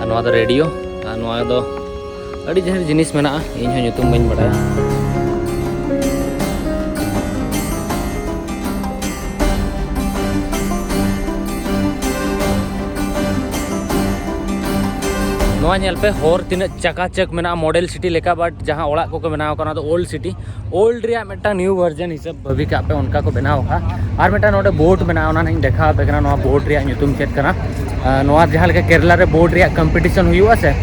ᱟᱨ ᱱᱚᱣᱟ ᱫᱚ ᱨᱮᱰᱤᱭᱳ, ᱟᱨ ᱱᱚᱣᱟ ᱫᱚ ᱟᱹᱰᱤ ᱰᱷᱮᱨ ᱡᱤᱱᱤᱥ ᱢᱮᱱᱟᱜᱼᱟ, ᱤᱧ ᱦᱚᱸ ᱧᱩᱛᱩᱢ ᱵᱟᱹᱧ ᱵᱟᱲᱟᱭᱟ᱾ ᱱᱚᱣᱟ ᱧᱮᱞ ᱯᱮ, ᱦᱚᱨ ᱛᱤᱱᱟᱹᱜ ᱪᱟᱠᱟᱪᱟᱠ ᱢᱮᱱᱟᱜᱼᱟ, ᱢᱚᱰᱮᱞ ᱥᱤᱴᱤ ᱞᱮᱠᱟ, but ᱡᱟᱦᱟᱸ ᱚᱲᱟᱜ ᱠᱚᱠᱚ ᱵᱮᱱᱟᱣ ᱠᱟᱱᱟ, ᱚᱱᱟ ᱫᱚ ᱳᱞᱰ ᱥᱤᱴᱤ, ᱳᱞᱰ ᱨᱮᱭᱟᱜ ᱢᱤᱫᱴᱟᱝ ᱱᱤᱭᱩ ᱵᱷᱟᱨᱡᱚᱱ ᱦᱤᱥᱟᱹᱵ ᱵᱷᱟᱵᱤ ᱠᱟᱜ ᱯᱮ, ᱚᱱᱠᱟ ᱠᱚ ᱵᱮᱱᱟᱣ ᱟᱠᱟᱫᱼᱟ᱾ ᱟᱨ ᱢᱤᱫᱴᱟᱝ ᱱᱚᱰᱮ ᱵᱳᱴ ᱢᱮᱱᱟᱜᱼᱟ, ᱚᱱᱟ ᱱᱟᱦᱟᱜ ᱤᱧ ᱫᱮᱠᱷᱟᱣ ᱟᱯᱮ ᱠᱟᱱᱟ᱾ ᱱᱚᱣᱟ ᱵᱳᱴ ᱨᱮᱭᱟᱜ ᱧᱩᱛᱩᱢ ᱪᱮᱫ ᱠᱟᱱᱟ? ᱟᱨ ᱱᱚᱣᱟ ᱡᱟᱦᱟᱸ ᱞᱮᱠᱟ ᱠᱮᱨᱞᱟ ᱨᱮ ᱵᱳᱴ ᱨᱮᱭᱟᱜ ᱠᱚᱢᱯᱤᱴᱤᱥᱚᱱ ᱦᱩᱭᱩᱜᱼᱟ ᱥᱮ,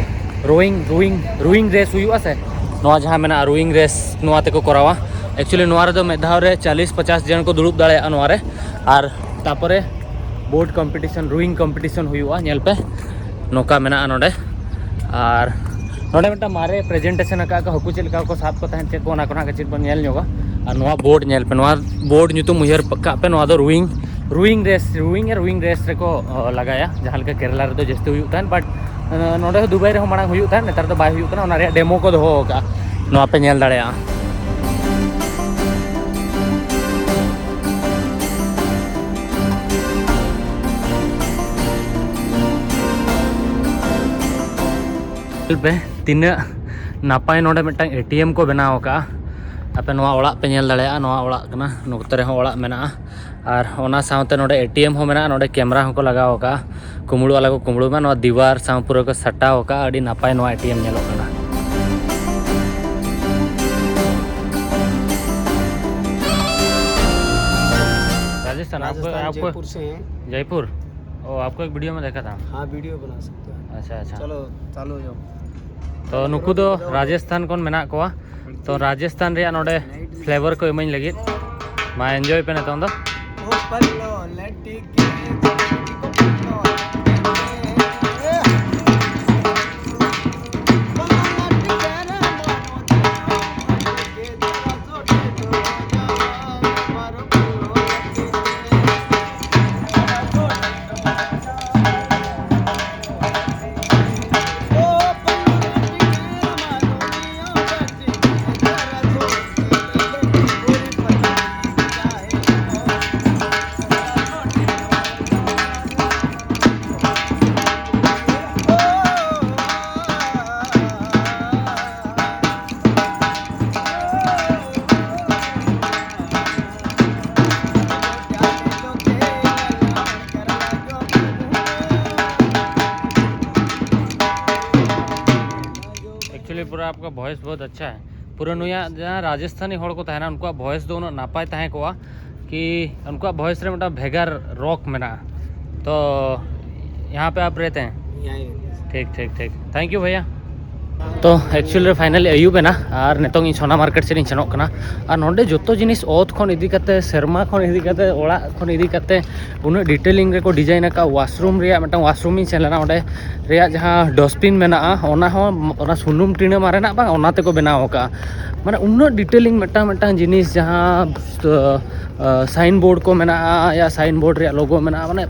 ᱨᱳᱭᱤᱝ, ᱨᱳᱭᱤᱝ, ᱨᱳᱭᱤᱝ ᱨᱮᱥ ᱦᱩᱭᱩᱜᱼᱟ ᱥᱮ, ᱱᱚᱣᱟ ᱡᱟᱦᱟᱸ ᱢᱮᱱᱟᱜᱼᱟ ᱨᱳᱭᱤᱝ ᱨᱮᱥ, ᱱᱚᱣᱟ ᱛᱮᱠᱚ ᱠᱚᱨᱟᱣᱟ᱾ ᱮᱠᱪᱩᱭᱮᱞᱤ ᱱᱚᱣᱟ ᱨᱮᱫᱚ ᱢᱤᱫ ᱫᱷᱟᱣ ᱨᱮ ᱪᱟᱞᱤᱥ ᱯᱚᱪᱟᱥ ᱡᱚᱱ ᱠᱚ ᱫᱩᱲᱩᱵ ᱫᱟᱲᱮᱭᱟᱜᱼᱟ ᱱᱚᱣᱟ ᱨᱮ᱾ ᱟᱨ ᱛᱟᱯᱚᱨᱮ ᱵᱳᱴ ᱠᱚᱢᱯᱤᱴᱤᱥᱚᱱ, ᱨᱳᱭᱤᱝ ᱠᱚᱢᱯᱤᱴᱤᱥᱚᱱ ᱦᱩᱭᱩᱜᱼᱟ, ᱧᱮᱞ ᱯᱮ, ᱱᱚᱝᱠᱟ ᱢᱮᱱᱟᱜᱼᱟ ᱱᱚᱰᱮ᱾ ᱟᱨ ᱱᱚᱰᱮ ᱢᱤᱫᱴᱟᱝ ᱢᱟᱨᱮ ᱯᱨᱮᱡᱮᱱᱴᱮᱥᱚᱱ ᱟᱠᱟᱫ ᱠᱚ, ᱦᱟᱹᱠᱩ ᱪᱮᱫ ᱞᱮᱠᱟ ᱠᱚ ᱥᱟᱵ ᱠᱚ ᱛᱟᱦᱮᱸᱫ, ᱪᱮᱫ ᱠᱚ, ᱚᱱᱟ ᱠᱚ ᱱᱟᱦᱟᱜ ᱠᱟᱹᱴᱤᱡ ᱵᱚᱱ ᱧᱮᱞ ᱧᱚᱜᱟ᱾ ᱟᱨ ᱱᱚᱣᱟ ᱵᱳᱨᱰ ᱧᱮᱞ ᱯᱮ, ᱱᱚᱣᱟ ᱵᱳᱨᱰ ᱧᱩᱛᱩᱢ ᱩᱭᱦᱟᱹᱨ ᱠᱟᱜ ᱯᱮ, ᱱᱚᱣᱟ ᱫᱚ ᱨᱩᱭᱤᱝ, ᱨᱩᱭᱤᱝ ᱨᱮᱥ, ᱨᱩᱭᱤᱝ ᱟᱨ ᱨᱩᱭᱤᱝ ᱨᱮᱥ ᱨᱮᱠᱚ ᱚ, ᱞᱟᱜᱟᱭᱟ, ᱡᱟᱦᱟᱸ ᱞᱮᱠᱟ ᱠᱮᱨᱟᱞᱟ ᱨᱮᱫᱚ ᱡᱟᱹᱥᱛᱤ ᱦᱩᱭᱩᱜ ᱛᱟᱦᱮᱸᱫ, ᱵᱟᱴ ᱱᱚᱰᱮ ᱦᱚᱸ ᱫᱩᱵᱟᱭ ᱨᱮᱦᱚᱸ ᱢᱟᱲᱟᱝ ᱦᱩᱭᱩᱜ ᱛᱟᱦᱮᱸᱫ, ᱱᱮᱛᱟᱨ ᱫᱚ ᱵᱟᱭ ᱦᱩᱭᱩᱜ ᱠᱟᱱᱟ, ᱚᱱᱟ ᱨᱮᱭᱟᱜ ᱰᱮᱢᱳ ᱠᱚ ᱫᱚᱦᱚ ᱟᱠᱟᱫᱼᱟ, ᱱᱚᱣᱟ ᱯᱮ ᱧᱮᱞ ᱫᱟᱲᱮᱭᱟᱜᱼᱟ᱾ ᱧᱮᱞ ᱯᱮ ᱛᱤᱱᱟᱹᱜ ᱱᱟᱯᱟᱭ ᱱᱚᱰᱮ ᱢᱤᱫᱴᱟᱝ ᱮᱴᱤᱮᱢ ᱠᱚ ᱵᱮᱱᱟᱣ ᱟᱠᱟᱫᱼᱟ᱾ ᱟᱯᱮ ᱱᱚᱣᱟ ᱚᱲᱟᱜ ᱯᱮ ᱧᱮᱞ ᱫᱟᱲᱮᱭᱟᱜᱼᱟ, ᱱᱚᱣᱟ ᱚᱲᱟᱜ ᱠᱟᱱᱟ, ᱱᱚᱛᱮ ᱨᱮᱦᱚᱸ ᱚᱲᱟᱜ ᱢᱮᱱᱟᱜᱼᱟ᱾ ᱟᱨ ᱚᱱᱟ ᱥᱟᱶᱛᱮ ᱱᱚᱰᱮ ᱮᱴᱤᱮᱢ ᱦᱚᱸ ᱢᱮᱱᱟᱜᱼᱟ, ᱱᱚᱰᱮ ᱠᱮᱢᱮᱨᱟ ᱦᱚᱸᱠᱚ ᱞᱟᱜᱟᱣ ᱟᱠᱟᱫᱼᱟ, ᱠᱩᱢᱵᱽᱲᱩ ᱟᱞᱚ ᱠᱚ ᱠᱩᱢᱵᱽᱲᱩᱭ ᱢᱟ᱾ ᱱᱚᱣᱟ ᱫᱤᱣᱟᱨ ᱥᱟᱶ ᱯᱩᱨᱟᱹ ᱠᱚ ᱥᱟᱴᱟᱣ ᱟᱠᱟᱫᱼᱟ, ᱟᱹᱰᱤ ᱱᱟᱯᱟᱭ ᱱᱚᱣᱟ ᱮᱴᱤᱮᱢ ᱧᱮᱞᱚᱜ ᱠᱟᱱᱟ᱾ राजस्थान, आपको, राजस्थान, आपको जयपुर से हैं। जयपुर? ओ, आपको एक वीडियो में देखा था। हाँ, वीडियो बना सकते हैं। अच्छा, अच्छा। चलो, चालू हो जाओ। तो ᱱᱩᱠᱩ ᱫᱚ ᱨᱟᱡᱚᱥᱛᱷᱟᱱ ᱠᱷᱚᱱ ᱢᱮᱱᱟᱜ ᱠᱚᱣᱟ᱾ ᱛᱚ ᱨᱟᱡᱚᱥᱛᱷᱟᱱ ᱨᱮᱭᱟᱜ ᱱᱚᱰᱮ ᱯᱷᱞᱮᱵᱟᱨ ᱠᱚ ᱤᱢᱟᱹᱧ ᱞᱟᱹᱜᱤᱫ᱾ ᱢᱟ ᱮᱱᱡᱚᱭ ᱯᱮ ᱱᱤᱛᱚᱝ ᱫᱚ᱾ ᱮᱠᱪᱩᱭᱮᱞᱤ ᱯᱩᱨᱟᱹ ᱟᱯᱠᱟ ᱵᱷᱚᱭᱮᱥ ᱵᱚᱦᱩᱛ ᱟᱪᱪᱷᱟ ᱦᱮ᱾ ᱯᱩᱨᱟᱹ ᱱᱩᱭᱟᱜ ᱡᱟᱦᱟᱸ ᱨᱟᱡᱚᱥᱛᱷᱟᱱᱤ ᱦᱚᱲ ᱠᱚ ᱛᱟᱦᱮᱱᱟ, ᱩᱱᱠᱩᱣᱟᱜ ᱵᱷᱚᱭᱮᱥ ᱫᱚ ᱩᱱᱟᱹᱜ ᱱᱟᱯᱟᱭ ᱛᱟᱦᱮᱸ ᱠᱚᱜᱼᱟ ᱠᱤ ᱩᱱᱠᱩᱣᱟᱜ ᱵᱷᱚᱭᱮᱥ ᱨᱮ ᱢᱤᱫᱴᱟᱝ ᱵᱷᱮᱜᱟᱨ ᱨᱚᱠ ᱢᱮᱱᱟᱜᱼᱟ᱾ ᱛᱚ ᱭᱟᱦᱟᱸ ᱯᱮ ᱟᱯ ᱨᱮᱦᱛᱮ ᱦᱮᱸ? ᱴᱷᱤᱠ, ᱴᱷᱤᱠ, ᱴᱷᱤᱠ᱾ Thank you ᱵᱷᱟᱭᱟ᱾ ᱛᱚ actually ᱨᱮ finally ᱟᱹᱭᱩᱵ ᱮᱱᱟ, ᱟᱨ ᱱᱤᱛᱚᱝ ᱤᱧ ᱥᱚᱱᱟ ᱢᱟᱨᱠᱮᱴ ᱥᱮᱫ ᱤᱧ ᱥᱮᱱᱚᱜ ᱠᱟᱱᱟ᱾ ᱟᱨ ᱱᱚᱰᱮ ᱡᱚᱛᱚ ᱡᱤᱱᱤᱥ, ᱚᱛ ᱠᱷᱚᱱ ᱤᱫᱤ ᱠᱟᱛᱮ, ᱥᱮᱨᱢᱟ ᱠᱷᱚᱱ ᱤᱫᱤ ᱠᱟᱛᱮ, ᱚᱲᱟᱜ ᱠᱷᱚᱱ ᱤᱫᱤ ᱠᱟᱛᱮ, ᱩᱱᱟᱹᱜ detailing ᱨᱮᱠᱚ design ᱟᱠᱟᱫ᱾ Washroom ᱨᱮᱭᱟᱜ ᱢᱤᱫᱴᱟᱝ washroom ᱤᱧ ᱥᱮᱱ ᱞᱮᱱᱟ, ᱚᱸᱰᱮ ᱨᱮᱭᱟᱜ ᱡᱟᱦᱟᱸ dustbin ᱢᱮᱱᱟᱜᱼᱟ, ᱚᱱᱟ ᱦᱚᱸ ᱚᱱᱟ ᱥᱩᱱᱩᱢ ᱴᱤᱱᱟᱹ ᱢᱟᱨᱮᱱᱟᱜ ᱵᱟᱝ, ᱚᱱᱟ ᱛᱮᱠᱚ ᱵᱮᱱᱟᱣ ᱟᱠᱟᱫᱼᱟ᱾ ᱢᱟᱱᱮ ᱩᱱᱟᱹᱜ detailing ᱢᱤᱫᱴᱟᱝ ᱢᱤᱫᱴᱟᱝ ᱡᱤᱱᱤᱥ, ᱡᱟᱦᱟᱸ ᱥᱟᱭᱤᱱ ᱵᱳᱨᱰ ᱠᱚ ᱢᱮᱱᱟᱜᱼᱟ, ᱭᱟ ᱥᱟᱭᱤᱱ ᱵᱳᱨᱰ ᱨᱮᱭᱟᱜ ᱞᱳᱜᱳ ᱢᱮᱱᱟᱜᱼᱟ, ᱢᱟᱱᱮ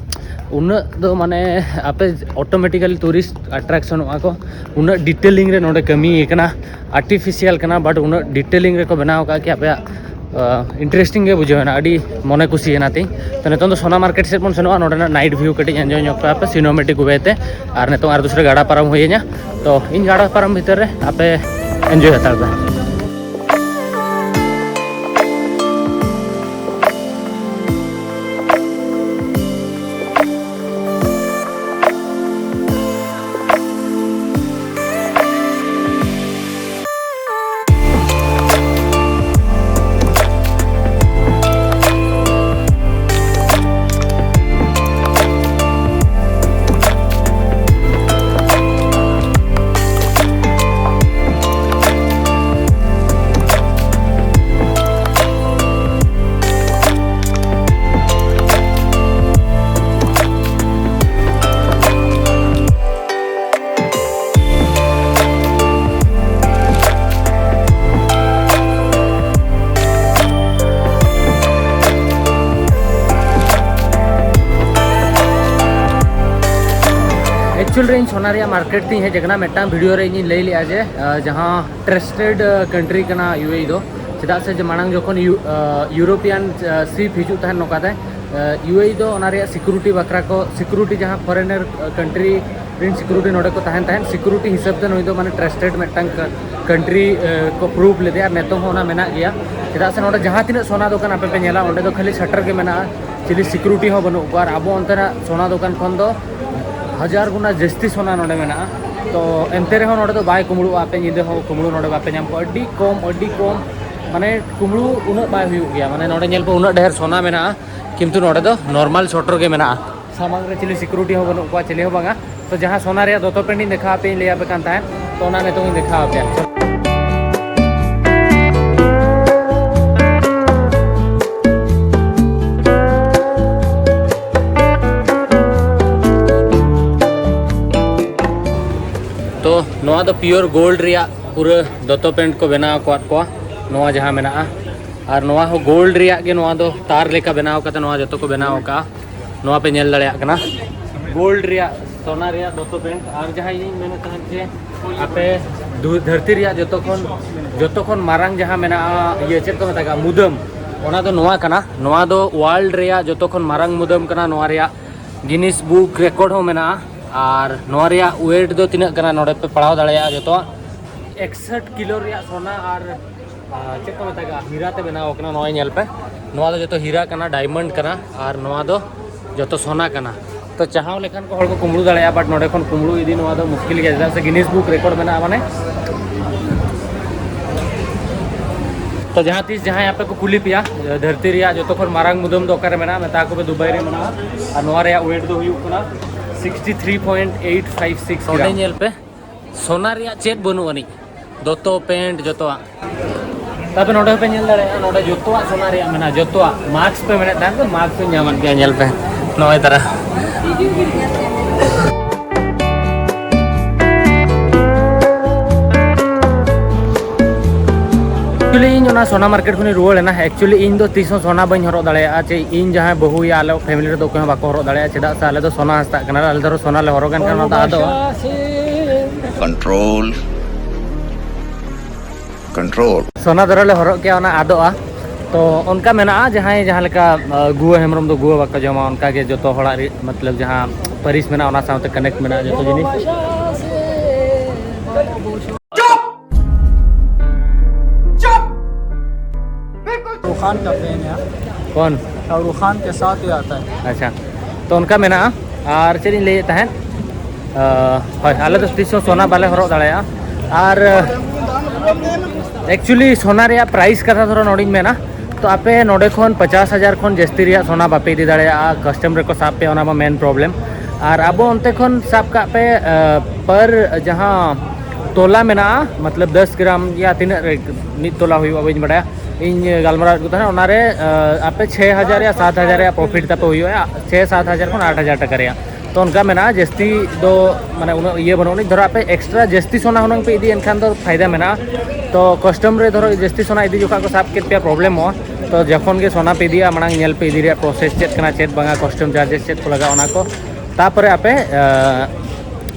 ᱩᱱᱟᱹᱜ ᱫᱚ ᱢᱟᱱᱮ ᱟᱯᱮ automatically tourist attractionᱚᱜᱼᱟ ᱠᱚ᱾ ᱩᱱᱟᱹᱜ detailing ᱨᱮ ᱱᱚᱰᱮ ᱠᱟᱹᱢᱤ ᱠᱟᱱᱟ᱾ Artificial ᱠᱟᱱᱟ, but ᱩᱱᱟᱹᱜ detailing ᱨᱮᱠᱚ ᱵᱮᱱᱟᱣ ᱟᱠᱟᱫ ᱠᱤ ᱟᱯᱮᱭᱟᱜ interesting ᱜᱮ ᱵᱩᱡᱷᱟᱹᱣ ᱮᱱᱟ, ᱟᱹᱰᱤ ᱢᱚᱱᱮ ᱠᱩᱥᱤᱭᱮᱱᱟ ᱛᱤᱧ᱾ ᱛᱚ ᱱᱤᱛᱚᱝ ᱫᱚ ᱥᱚᱱᱟ ᱢᱟᱨᱠᱮᱴ ᱥᱮᱫ ᱵᱚᱱ ᱥᱮᱱᱚᱜᱼᱟ, ᱱᱚᱰᱮᱱᱟᱜ night view ᱠᱟᱹᱴᱤᱡ enjoy ᱧᱚᱜ ᱯᱮ ᱟᱯᱮ cinematic way ᱛᱮ᱾ ᱟᱨ ᱱᱤᱛᱚᱝ ᱟᱨ ᱫᱩᱥᱨᱟ ᱜᱟᱰᱟ ᱯᱟᱨᱚᱢ ᱦᱩᱭ ᱤᱧᱟ, ᱛᱚ ᱤᱧ ᱜᱟᱰᱟ ᱯᱟᱨᱚᱢ ᱵᱷᱤᱛᱤᱨ ᱨᱮ ᱟᱯᱮ enjoy ᱦᱟᱛᱟᱲ ᱯᱮ᱾ Actually ᱨᱮ ᱤᱧ ᱥᱚᱱᱟ ᱨᱮᱭᱟᱜ ᱢᱟᱨᱠᱮᱴ ᱛᱤᱧ ᱦᱮᱡ ᱟᱠᱟᱱᱟ᱾ ᱢᱤᱫᱴᱟᱝ ᱵᱷᱤᱰᱤᱭᱳ ᱨᱮ ᱤᱧᱤᱧ ᱞᱟᱹᱭ ᱞᱮᱜᱼᱟ ᱡᱮ, ᱟᱸ, ᱡᱟᱦᱟᱸ trusted country ᱠᱟᱱᱟ ᱤᱭᱩ ᱮ ᱤ ᱫᱚ, ᱪᱮᱫᱟᱜ ᱥᱮ ᱡᱮ ᱢᱟᱲᱟᱝ ᱡᱚᱠᱷᱚᱱ ᱤᱭᱩ-, ᱟᱸ, ᱤᱭᱩᱨᱳᱯᱤᱭᱟᱱ, ᱟᱸ, ᱥᱤᱯ ᱦᱤᱡᱩᱜ ᱛᱟᱦᱮᱸᱫ ᱱᱚᱝᱠᱟᱛᱮ, ᱟᱸ, ᱤᱭᱩ ᱮ ᱤ ᱫᱚ ᱚᱱᱟ ᱨᱮᱭᱟᱜ ᱥᱤᱠᱩᱨᱤᱴᱤ ᱵᱟᱠᱷᱨᱟ ᱠᱚ, ᱥᱤᱠᱩᱨᱤᱴᱤ ᱡᱟᱦᱟᱸ foreigner country ᱨᱮᱱ ᱥᱤᱠᱩᱨᱤᱴᱤ ᱱᱚᱰᱮ ᱠᱚ ᱛᱟᱦᱮᱱ ᱛᱟᱦᱮᱸᱫ, ᱥᱤᱠᱩᱨᱤᱴᱤ ᱦᱤᱥᱟᱹᱵ ᱛᱮ ᱱᱩᱭ ᱫᱚ ᱢᱟᱱᱮ trusted ᱢᱤᱫᱴᱟᱝ ᱠᱟ-, country, ᱮ, ᱠᱚ ᱯᱨᱩᱵᱷ ᱞᱮᱫᱮᱭᱟ, ᱟᱨ ᱱᱤᱛᱚᱝ ᱦᱚᱸ ᱚᱱᱟ ᱢᱮᱱᱟᱜ ᱜᱮᱭᱟ᱾ ᱪᱮᱫᱟᱜ ᱥᱮ ᱱᱚᱰᱮ ᱡᱟᱦᱟᱸ ᱛᱤᱱᱟᱹᱜ ᱥᱚᱱᱟ ᱫᱚᱠᱟᱱ ᱟᱯᱮ ᱯᱮ ᱧᱮᱞᱟ, ᱚᱸᱰᱮ ᱫᱚ ᱠᱷᱟᱹᱞᱤ ᱥᱟᱴᱟᱨ ᱜᱮ ᱢᱮᱱᱟᱜᱼᱟ, ᱪᱤᱞᱤ ᱥᱤᱠᱩᱨᱤᱴᱤ ᱦᱚᱸ ᱵᱟᱹᱱᱩᱜ ᱠᱚᱣᱟ᱾ ᱟᱨ ᱟᱵᱚ ᱚᱱᱛᱮᱱᱟᱜ ᱥᱚᱱᱟ ᱫᱚᱠᱟᱱ ᱠᱷᱚᱱ ᱫᱚ ᱦᱟᱡᱟᱨ ᱜᱩᱱᱟ ᱡᱟᱹᱥᱛᱤ ᱥᱚᱱᱟ ᱱᱚᱰᱮ ᱢᱮᱱᱟᱜᱼᱟ᱾ ᱛᱚ ᱮᱱᱛᱮ ᱨᱮᱦᱚᱸ ᱱᱚᱰᱮ ᱫᱚ ᱵᱟᱭ ᱠᱩᱢᱵᱽᱲᱩᱜᱼᱟ, ᱟᱯᱮ ᱧᱤᱫᱟᱹ ᱦᱚᱸ ᱠᱩᱢᱵᱽᱲᱩ ᱱᱚᱰᱮ ᱵᱟᱯᱮ ᱧᱟᱢ ᱠᱚᱣᱟ᱾ ᱟᱹᱰᱤ ᱠᱚᱢ, ᱟᱹᱰᱤ ᱠᱚᱢ, ᱢᱟᱱᱮ ᱠᱩᱢᱵᱽᱲᱩ ᱩᱱᱟᱹᱜ ᱵᱟᱭ ᱦᱩᱭᱩᱜ ᱜᱮᱭᱟ᱾ ᱢᱟᱱᱮ ᱱᱚᱰᱮ ᱧᱮᱞ ᱯᱮ, ᱩᱱᱟᱹᱜ ᱰᱷᱮᱨ ᱥᱚᱱᱟ ᱢᱮᱱᱟᱜᱼᱟ, ᱠᱤᱱᱛᱩ ᱱᱚᱰᱮ ᱫᱚ ᱱᱚᱨᱢᱟᱞ ᱥᱚᱴᱚᱨ ᱜᱮ ᱢᱮᱱᱟᱜᱼᱟ᱾ ᱥᱟᱢᱟᱝ ᱨᱮ ᱪᱤᱞᱤ ᱥᱤᱠᱩᱨᱤᱴᱤ ᱦᱚᱸ ᱵᱟᱹᱱᱩᱜ ᱠᱚᱣᱟ, ᱪᱤᱞᱤ ᱦᱚᱸ ᱵᱟᱝᱟ᱾ ᱛᱚ ᱡᱟᱦᱟᱸ ᱥᱚᱱᱟ ᱨᱮᱭᱟᱜ ᱫᱚᱛᱚ ᱯᱮᱱᱴ ᱤᱧ ᱫᱮᱠᱷᱟᱣ ᱟᱯᱮ ᱤᱧ ᱞᱟᱹᱭ ᱟᱯᱮ ᱠᱟᱱ ᱛᱟᱦᱮᱸᱫ, ᱛᱚ, ᱚᱱᱟ ᱱᱤᱛᱚᱝ ᱤᱧ ᱫᱮᱠᱷᱟᱣ ᱟᱯᱮᱭᱟ᱾ ᱛᱚ, ᱱᱚᱣᱟ ᱫᱚ ᱯᱤᱭᱳᱨ ᱜᱳᱞᱰ ᱨᱮᱭᱟᱜ ᱯᱩᱨᱟᱹ ᱫᱚᱛᱚ ᱯᱮᱱᱴ ᱠᱚ ᱵᱮᱱᱟᱣ ᱟᱠᱟᱫ ᱠᱚᱣᱟ, ᱱᱚᱣᱟ ᱡᱟᱦᱟᱸ ᱢᱮᱱᱟᱜᱼᱟ᱾ ᱟᱨ ᱱᱚᱣᱟ ᱦᱚᱸ ᱜᱳᱞᱰ ᱨᱮᱭᱟᱜ ᱜᱮ, ᱱᱚᱣᱟ ᱫᱚ ᱛᱟᱨ ᱞᱮᱠᱟ ᱵᱮᱱᱟᱣ ᱠᱟᱛᱮ ᱱᱚᱣᱟ ᱡᱚᱛᱚ ᱠᱚ ᱵᱮᱱᱟᱣ ᱟᱠᱟᱫᱼᱟ᱾ ᱱᱚᱣᱟ ᱯᱮ ᱧᱮᱞ ᱫᱟᱲᱮᱭᱟᱜ ᱠᱟᱱᱟ, ᱜᱳᱞᱰ ᱨᱮᱭᱟᱜ, ᱥᱳᱱᱟ ᱨᱮᱭᱟᱜ ᱫᱚᱛᱚ ᱯᱮᱱᱴ᱾ ᱟᱨ ᱡᱟᱦᱟᱸ ᱤᱧᱤᱧ ᱢᱮᱱᱮᱫ ᱛᱟᱦᱮᱸᱫ ᱡᱮ ᱟᱯᱮ ᱫᱷᱩ-, ᱫᱷᱟᱹᱨᱛᱤ ᱨᱮᱭᱟᱜ ᱡᱚᱛᱚ ᱠᱷᱚᱱ, ᱡᱚᱛᱚ ᱠᱷᱚᱱ ᱢᱟᱨᱟᱝ ᱡᱟᱦᱟᱸ ᱢᱮᱱᱟᱜᱼᱟ, ᱤᱭᱟᱹ, ᱪᱮᱫ ᱠᱚ ᱢᱮᱛᱟᱜᱼᱟ, ᱢᱩᱫᱟᱹᱢ, ᱚᱱᱟ ᱫᱚ ᱱᱚᱣᱟ ᱠᱟᱱᱟ᱾ ᱱᱚᱣᱟ ᱫᱚ ᱣᱟᱨᱞᱰ ᱨᱮᱭᱟᱜ ᱡᱚᱛᱚ ᱠᱷᱚᱱ ᱢᱟᱨᱟᱝ ᱢᱩᱫᱟᱹᱢ ᱠᱟᱱᱟ᱾ ᱱᱚᱣᱟ ᱨᱮᱭᱟᱜ ᱜᱤᱱᱤᱥ ᱵᱩᱠ ᱨᱮᱠᱚᱨᱰ ᱦᱚᱸ ᱢᱮᱱᱟᱜᱼᱟ᱾ ᱟᱨ ᱱᱚᱣᱟ ᱨᱮᱭᱟᱜ ᱳᱭᱮᱴ ᱫᱚ ᱛᱤᱱᱟᱹᱜ ᱠᱟᱱᱟ, ᱱᱚᱰᱮ ᱯᱮ ᱯᱟᱲᱦᱟᱣ ᱫᱟᱲᱮᱭᱟᱜᱼᱟ ᱡᱚᱛᱚᱣᱟᱜ᱾ ᱮᱠᱥᱚᱴ ᱠᱤᱞᱳ ᱨᱮᱭᱟᱜ ᱥᱳᱱᱟ ᱟᱨ, ᱟᱨ ᱪᱮᱫ ᱠᱚ ᱢᱮᱛᱟᱜᱼᱟ, ᱦᱤᱨᱟ ᱛᱮ ᱵᱮᱱᱟᱣ ᱟᱠᱟᱱᱟ᱾ ᱱᱚᱜᱼᱚᱭ ᱧᱮᱞ ᱯᱮ, ᱱᱚᱣᱟ ᱫᱚ ᱡᱚᱛᱚ ᱦᱤᱨᱟ ᱠᱟᱱᱟ, ᱰᱟᱭᱢᱚᱱᱰ ᱠᱟᱱᱟ, ᱟᱨ ᱱᱚᱣᱟ ᱫᱚ ᱡᱚᱛᱚ ᱥᱳᱱᱟ ᱠᱟᱱᱟ᱾ ᱛᱚ, ᱪᱟᱦᱟᱣ ᱞᱮᱠᱷᱟᱱ ᱠᱚ ᱦᱚᱲ ᱠᱚ ᱠᱩᱢᱵᱽᱲᱩ ᱫᱟᱲᱮᱭᱟᱜᱼᱟ, but ᱱᱚᱰᱮ ᱠᱷᱚᱱ ᱠᱩᱢᱵᱽᱲᱩ ᱤᱫᱤ ᱱᱚᱣᱟ ᱫᱚ ᱢᱩᱥᱠᱤᱞ ᱜᱮᱭᱟ, ᱪᱮᱫᱟᱜ ᱥᱮ ᱜᱤᱱᱤᱥ ᱵᱩᱠ ᱨᱮᱠᱚᱨᱰ ᱢᱮᱱᱟᱜᱼᱟ ᱢᱟᱱᱮ᱾ ᱛᱚ, ᱡᱟᱦᱟᱸ ᱛᱤᱥ ᱡᱟᱦᱟᱸᱭ ᱟᱯᱮ ᱠᱚ ᱠᱩᱞᱤ ᱯᱮᱭᱟ, ᱫᱷᱟᱹᱨᱛᱤ ᱨᱮᱭᱟᱜ ᱡᱚᱛᱚ ᱠᱷᱚᱱ ᱢᱟᱨᱟᱝ ᱢᱩᱫᱟᱹᱢ ᱫᱚ ᱚᱠᱟᱨᱮ ᱢᱮᱱᱟᱜᱼᱟ, ᱢᱮᱛᱟ ᱠᱚᱯᱮ ᱫᱩᱵᱟᱭ ᱨᱮ ᱢᱮᱱᱟᱜᱼᱟ᱾ ᱟᱨ ᱱᱚᱣᱟ ᱨᱮᱭᱟᱜ ᱳᱭᱮᱴ ᱫᱚ ᱦᱩᱭᱩᱜ ᱠᱟᱱᱟ sixty three point eight five six ᱱᱚᱰᱮ ᱜᱨᱟᱢ᱾ ᱧᱮᱞ ᱯᱮ, ᱥᱳᱱᱟ ᱨᱮᱭᱟᱜ ᱪᱮᱫ ᱵᱟᱹᱱᱩᱜ ᱟᱹᱱᱤᱡ, ᱫᱚᱛᱚ, ᱯᱮᱱᱴ, ᱡᱚᱛᱚᱣᱟᱜ᱾ ᱛᱟᱯᱮ ᱱᱚᱰᱮ ᱦᱚᱸᱯᱮ ᱧᱮᱞ ᱫᱟᱲᱮᱭᱟᱜᱼᱟ, ᱱᱚᱰᱮ ᱡᱚᱛᱚᱣᱟᱜ ᱥᱳᱱᱟ ᱨᱮᱭᱟᱜ ᱢᱮᱱᱟᱜᱼᱟ, ᱡᱚᱛᱚᱣᱟᱜ᱾ ᱢᱟᱥᱠ ᱯᱮ ᱢᱮᱱᱮᱫ ᱛᱟᱦᱮᱸᱫ, ᱢᱟᱥᱠ ᱯᱮ ᱧᱟᱢᱮᱫ ᱜᱮᱭᱟ, ᱧᱮᱞ ᱯᱮ ᱱᱚᱜᱼᱚᱭ ᱛᱟᱨᱟ᱾ ᱮᱠᱪᱩᱭᱮᱞᱤ, ᱤᱧ ᱚᱱᱟ ᱥᱳᱱᱟ ᱢᱟᱨᱠᱮᱴ ᱠᱷᱚᱱᱤᱧ ᱨᱩᱣᱟᱹᱲ ᱮᱱᱟ᱾ ᱮᱠᱪᱩᱭᱮᱞᱤ, ᱤᱧ ᱫᱚ ᱛᱤᱥ ᱦᱚᱸ ᱥᱳᱱᱟ ᱵᱟᱹᱧ ᱦᱚᱨᱚᱜ ᱫᱟᱲᱮᱭᱟᱜᱼᱟ, ᱪᱮ ᱤᱧ ᱡᱟᱦᱟᱸᱭ ᱵᱟᱹᱦᱩᱭᱟ, ᱟᱞᱮ ᱯᱷᱮᱢᱤᱞᱤ ᱨᱮᱫᱚ ᱚᱠᱚᱭ ᱦᱚᱸ ᱵᱟᱠᱚ ᱦᱚᱨᱚᱜ ᱫᱟᱲᱮᱭᱟᱜᱼᱟ᱾ ᱪᱮᱫᱟᱜ ᱥᱮ ᱟᱞᱮ ᱫᱚ ᱥᱳᱱᱟ ᱦᱟᱸᱥᱫᱟᱜ ᱠᱟᱱᱟᱞᱮ, ᱟᱞᱮ ᱫᱚ ᱥᱳᱱᱟ ᱞᱮ ᱦᱚᱨᱚᱜᱟ, ᱮᱱᱠᱷᱟᱱ ᱚᱱᱟ ᱫᱚ ᱟᱫᱚᱜᱼᱟ᱾ Control. Control. ᱥᱳᱱᱟ ᱫᱚᱨᱟ ᱞᱮ ᱦᱚᱨᱚᱜ ᱠᱮᱭᱟ, ᱚᱱᱟ ᱟᱫᱚᱜᱼᱟ᱾ ᱛᱚ, ᱚᱱᱠᱟ ᱢᱮᱱᱟᱜᱼᱟ, ᱡᱟᱦᱟᱸᱭ ᱡᱟᱦᱟᱸ ᱞᱮᱠᱟ, ᱟ, ᱜᱩᱣᱟᱹ ᱦᱮᱢᱵᱨᱚᱢ ᱫᱚ ᱜᱩᱣᱟᱹ ᱵᱟᱠᱚ ᱡᱚᱢᱟ, ᱚᱱᱠᱟ ᱜᱮ ᱡᱚᱛᱚ ᱦᱚᱲᱟᱜ ᱨᱮ, ᱢᱚᱛᱞᱚᱵ, ᱡᱟᱦᱟᱸ ᱯᱟᱹᱨᱤᱥ ᱢᱮᱱᱟᱜᱼᱟ, ᱚᱱᱟ ᱥᱟᱶᱛᱮ ᱠᱟᱱᱮᱠᱴ ᱢᱮᱱᱟᱜᱼᱟ ᱡᱚᱛᱚ ᱡᱤᱱᱤᱥ᱾ चुप! चुप! बिल्कुल। शाहरुख खान का फैन है। कौन? शाहरुख खान के साथ ही आता है। अच्छा, ᱛᱚ, ᱚᱱᱠᱟ ᱢᱮᱱᱟᱜᱼᱟ᱾ ᱟᱨ ᱪᱮᱫ ᱤᱧ ᱞᱟᱹᱭᱮᱫ ᱛᱟᱦᱮᱸᱫ, ᱟ, ᱦᱳᱭ, ᱟᱞᱮ ᱫᱚ ᱛᱤᱥ ᱦᱚᱸ ᱥᱳᱱᱟ ᱵᱟᱞᱮ ᱦᱚᱨᱚᱜ ᱫᱟᱲᱮᱭᱟᱜᱼᱟ᱾ ᱟᱨ ᱮᱠᱪᱩᱭᱮᱞᱤ ᱥᱳᱱᱟ ᱨᱮᱭᱟᱜ ᱯᱨᱟᱭᱤᱥ ᱠᱟᱛᱷᱟ ᱛᱷᱚᱲᱟ ᱱᱚᱰᱮᱧ ᱢᱮᱱᱟ᱾ ᱛᱚ, ᱟᱯᱮ ᱱᱚᱰᱮ ᱠᱷᱚᱱ ᱯᱚᱪᱟᱥ ᱦᱟᱡᱟᱨ ᱠᱷᱚᱱ ᱡᱟᱹᱥᱛᱤ ᱨᱮᱭᱟᱜ ᱥᱳᱱᱟ ᱵᱟᱯᱮ ᱤᱫᱤ ᱫᱟᱲᱮᱭᱟᱜᱼᱟ, ᱠᱟᱥᱴᱚᱢ ᱨᱮᱠᱚ ᱥᱟᱵ ᱯᱮᱭᱟ, ᱚᱱᱟ ᱢᱟ ᱢᱮᱱ ᱯᱨᱚᱵᱞᱮᱢ᱾ ᱟᱨ ᱟᱵᱚ ᱚᱱᱛᱮ ᱠᱷᱚᱱ ᱥᱟᱵ ᱠᱟᱜ ᱯᱮ, ᱟ, ᱯᱟᱨ ᱡᱟᱦᱟᱸ ᱛᱚᱞᱟ ᱢᱮᱱᱟᱜᱼᱟ, ᱢᱚᱛᱞᱚᱵ ᱫᱚᱥ ᱜᱨᱟᱢ ᱭᱟ ᱛᱤᱱᱟᱹᱜ ᱨᱮ ᱢᱤᱫ ᱛᱚᱞᱟ ᱦᱩᱭᱩᱜᱼᱟ ᱵᱟᱹᱧ ᱵᱟᱰᱟᱭᱟ᱾ ᱤᱧ ᱜᱟᱞᱢᱟᱨᱟᱣᱮᱫ ᱠᱚ ᱛᱟᱦᱮᱱᱟ, ᱚᱱᱟᱨᱮ ᱟᱯᱮ ᱪᱷᱚᱭ ᱦᱟᱡᱟᱨ ᱭᱟ ᱥᱟᱛ ᱦᱟᱡᱟᱨ ᱨᱮᱭᱟᱜ ᱯᱨᱚᱯᱷᱤᱴ ᱛᱟᱯᱮ ᱦᱩᱭᱩᱜᱼᱟ᱾ ᱪᱷᱚᱭ ᱥᱟᱛ ᱦᱟᱡᱟᱨ ᱠᱷᱚᱱ ᱟᱴ ᱦᱟᱡᱟᱨ ᱴᱟᱠᱟ ᱨᱮᱭᱟᱜ᱾ ᱛᱚ ᱚᱱᱠᱟ ᱢᱮᱱᱟᱜᱼᱟ, ᱡᱟᱹᱥᱛᱤ ᱫᱚ ᱢᱟᱱᱮ ᱩᱱᱟᱹᱜ ᱤᱭᱟᱹ ᱵᱟᱹᱱᱩᱜ ᱟᱹᱱᱤᱡ᱾ ᱫᱷᱚᱨᱚ ᱟᱯᱮ ᱮᱠᱥᱴᱨᱟ ᱡᱟᱹᱥᱛᱤ ᱥᱚᱱᱟ ᱦᱩᱱᱟᱹᱝ ᱯᱮ ᱤᱫᱤᱭᱟ, ᱮᱱᱠᱷᱟᱱ ᱫᱚ ᱯᱷᱟᱭᱫᱟ ᱢᱮᱱᱟᱜᱼᱟ᱾ ᱛᱚ ᱠᱟᱥᱴᱚᱢ ᱨᱮ ᱫᱷᱚᱨᱚ ᱡᱟᱹᱥᱛᱤ ᱥᱚᱱᱟ ᱤᱫᱤ ᱡᱚᱠᱷᱚᱱ ᱠᱚ ᱥᱟᱵ ᱠᱮᱫ ᱯᱮᱭᱟ, ᱯᱨᱚᱵᱞᱮᱢᱚᱜᱼᱟ᱾ ᱛᱚ ᱡᱚᱠᱷᱚᱱ ᱜᱮ ᱥᱚᱱᱟ ᱯᱮ ᱤᱫᱤᱭᱟ, ᱢᱟᱲᱟᱝ ᱧᱮᱞ ᱯᱮ ᱤᱫᱤ ᱨᱮᱭᱟᱜ ᱯᱨᱚᱥᱮᱥ ᱪᱮᱫ ᱠᱟᱱᱟ, ᱪᱮᱫ ᱵᱟᱝᱟ, ᱠᱟᱥᱴᱚᱢ ᱪᱟᱨᱡᱮᱥ ᱪᱮᱫ ᱠᱚ ᱞᱟᱜᱟᱜᱼᱟ, ᱚᱱᱟ ᱠᱚ᱾ ᱛᱟᱯᱚᱨᱮ ᱟᱯᱮ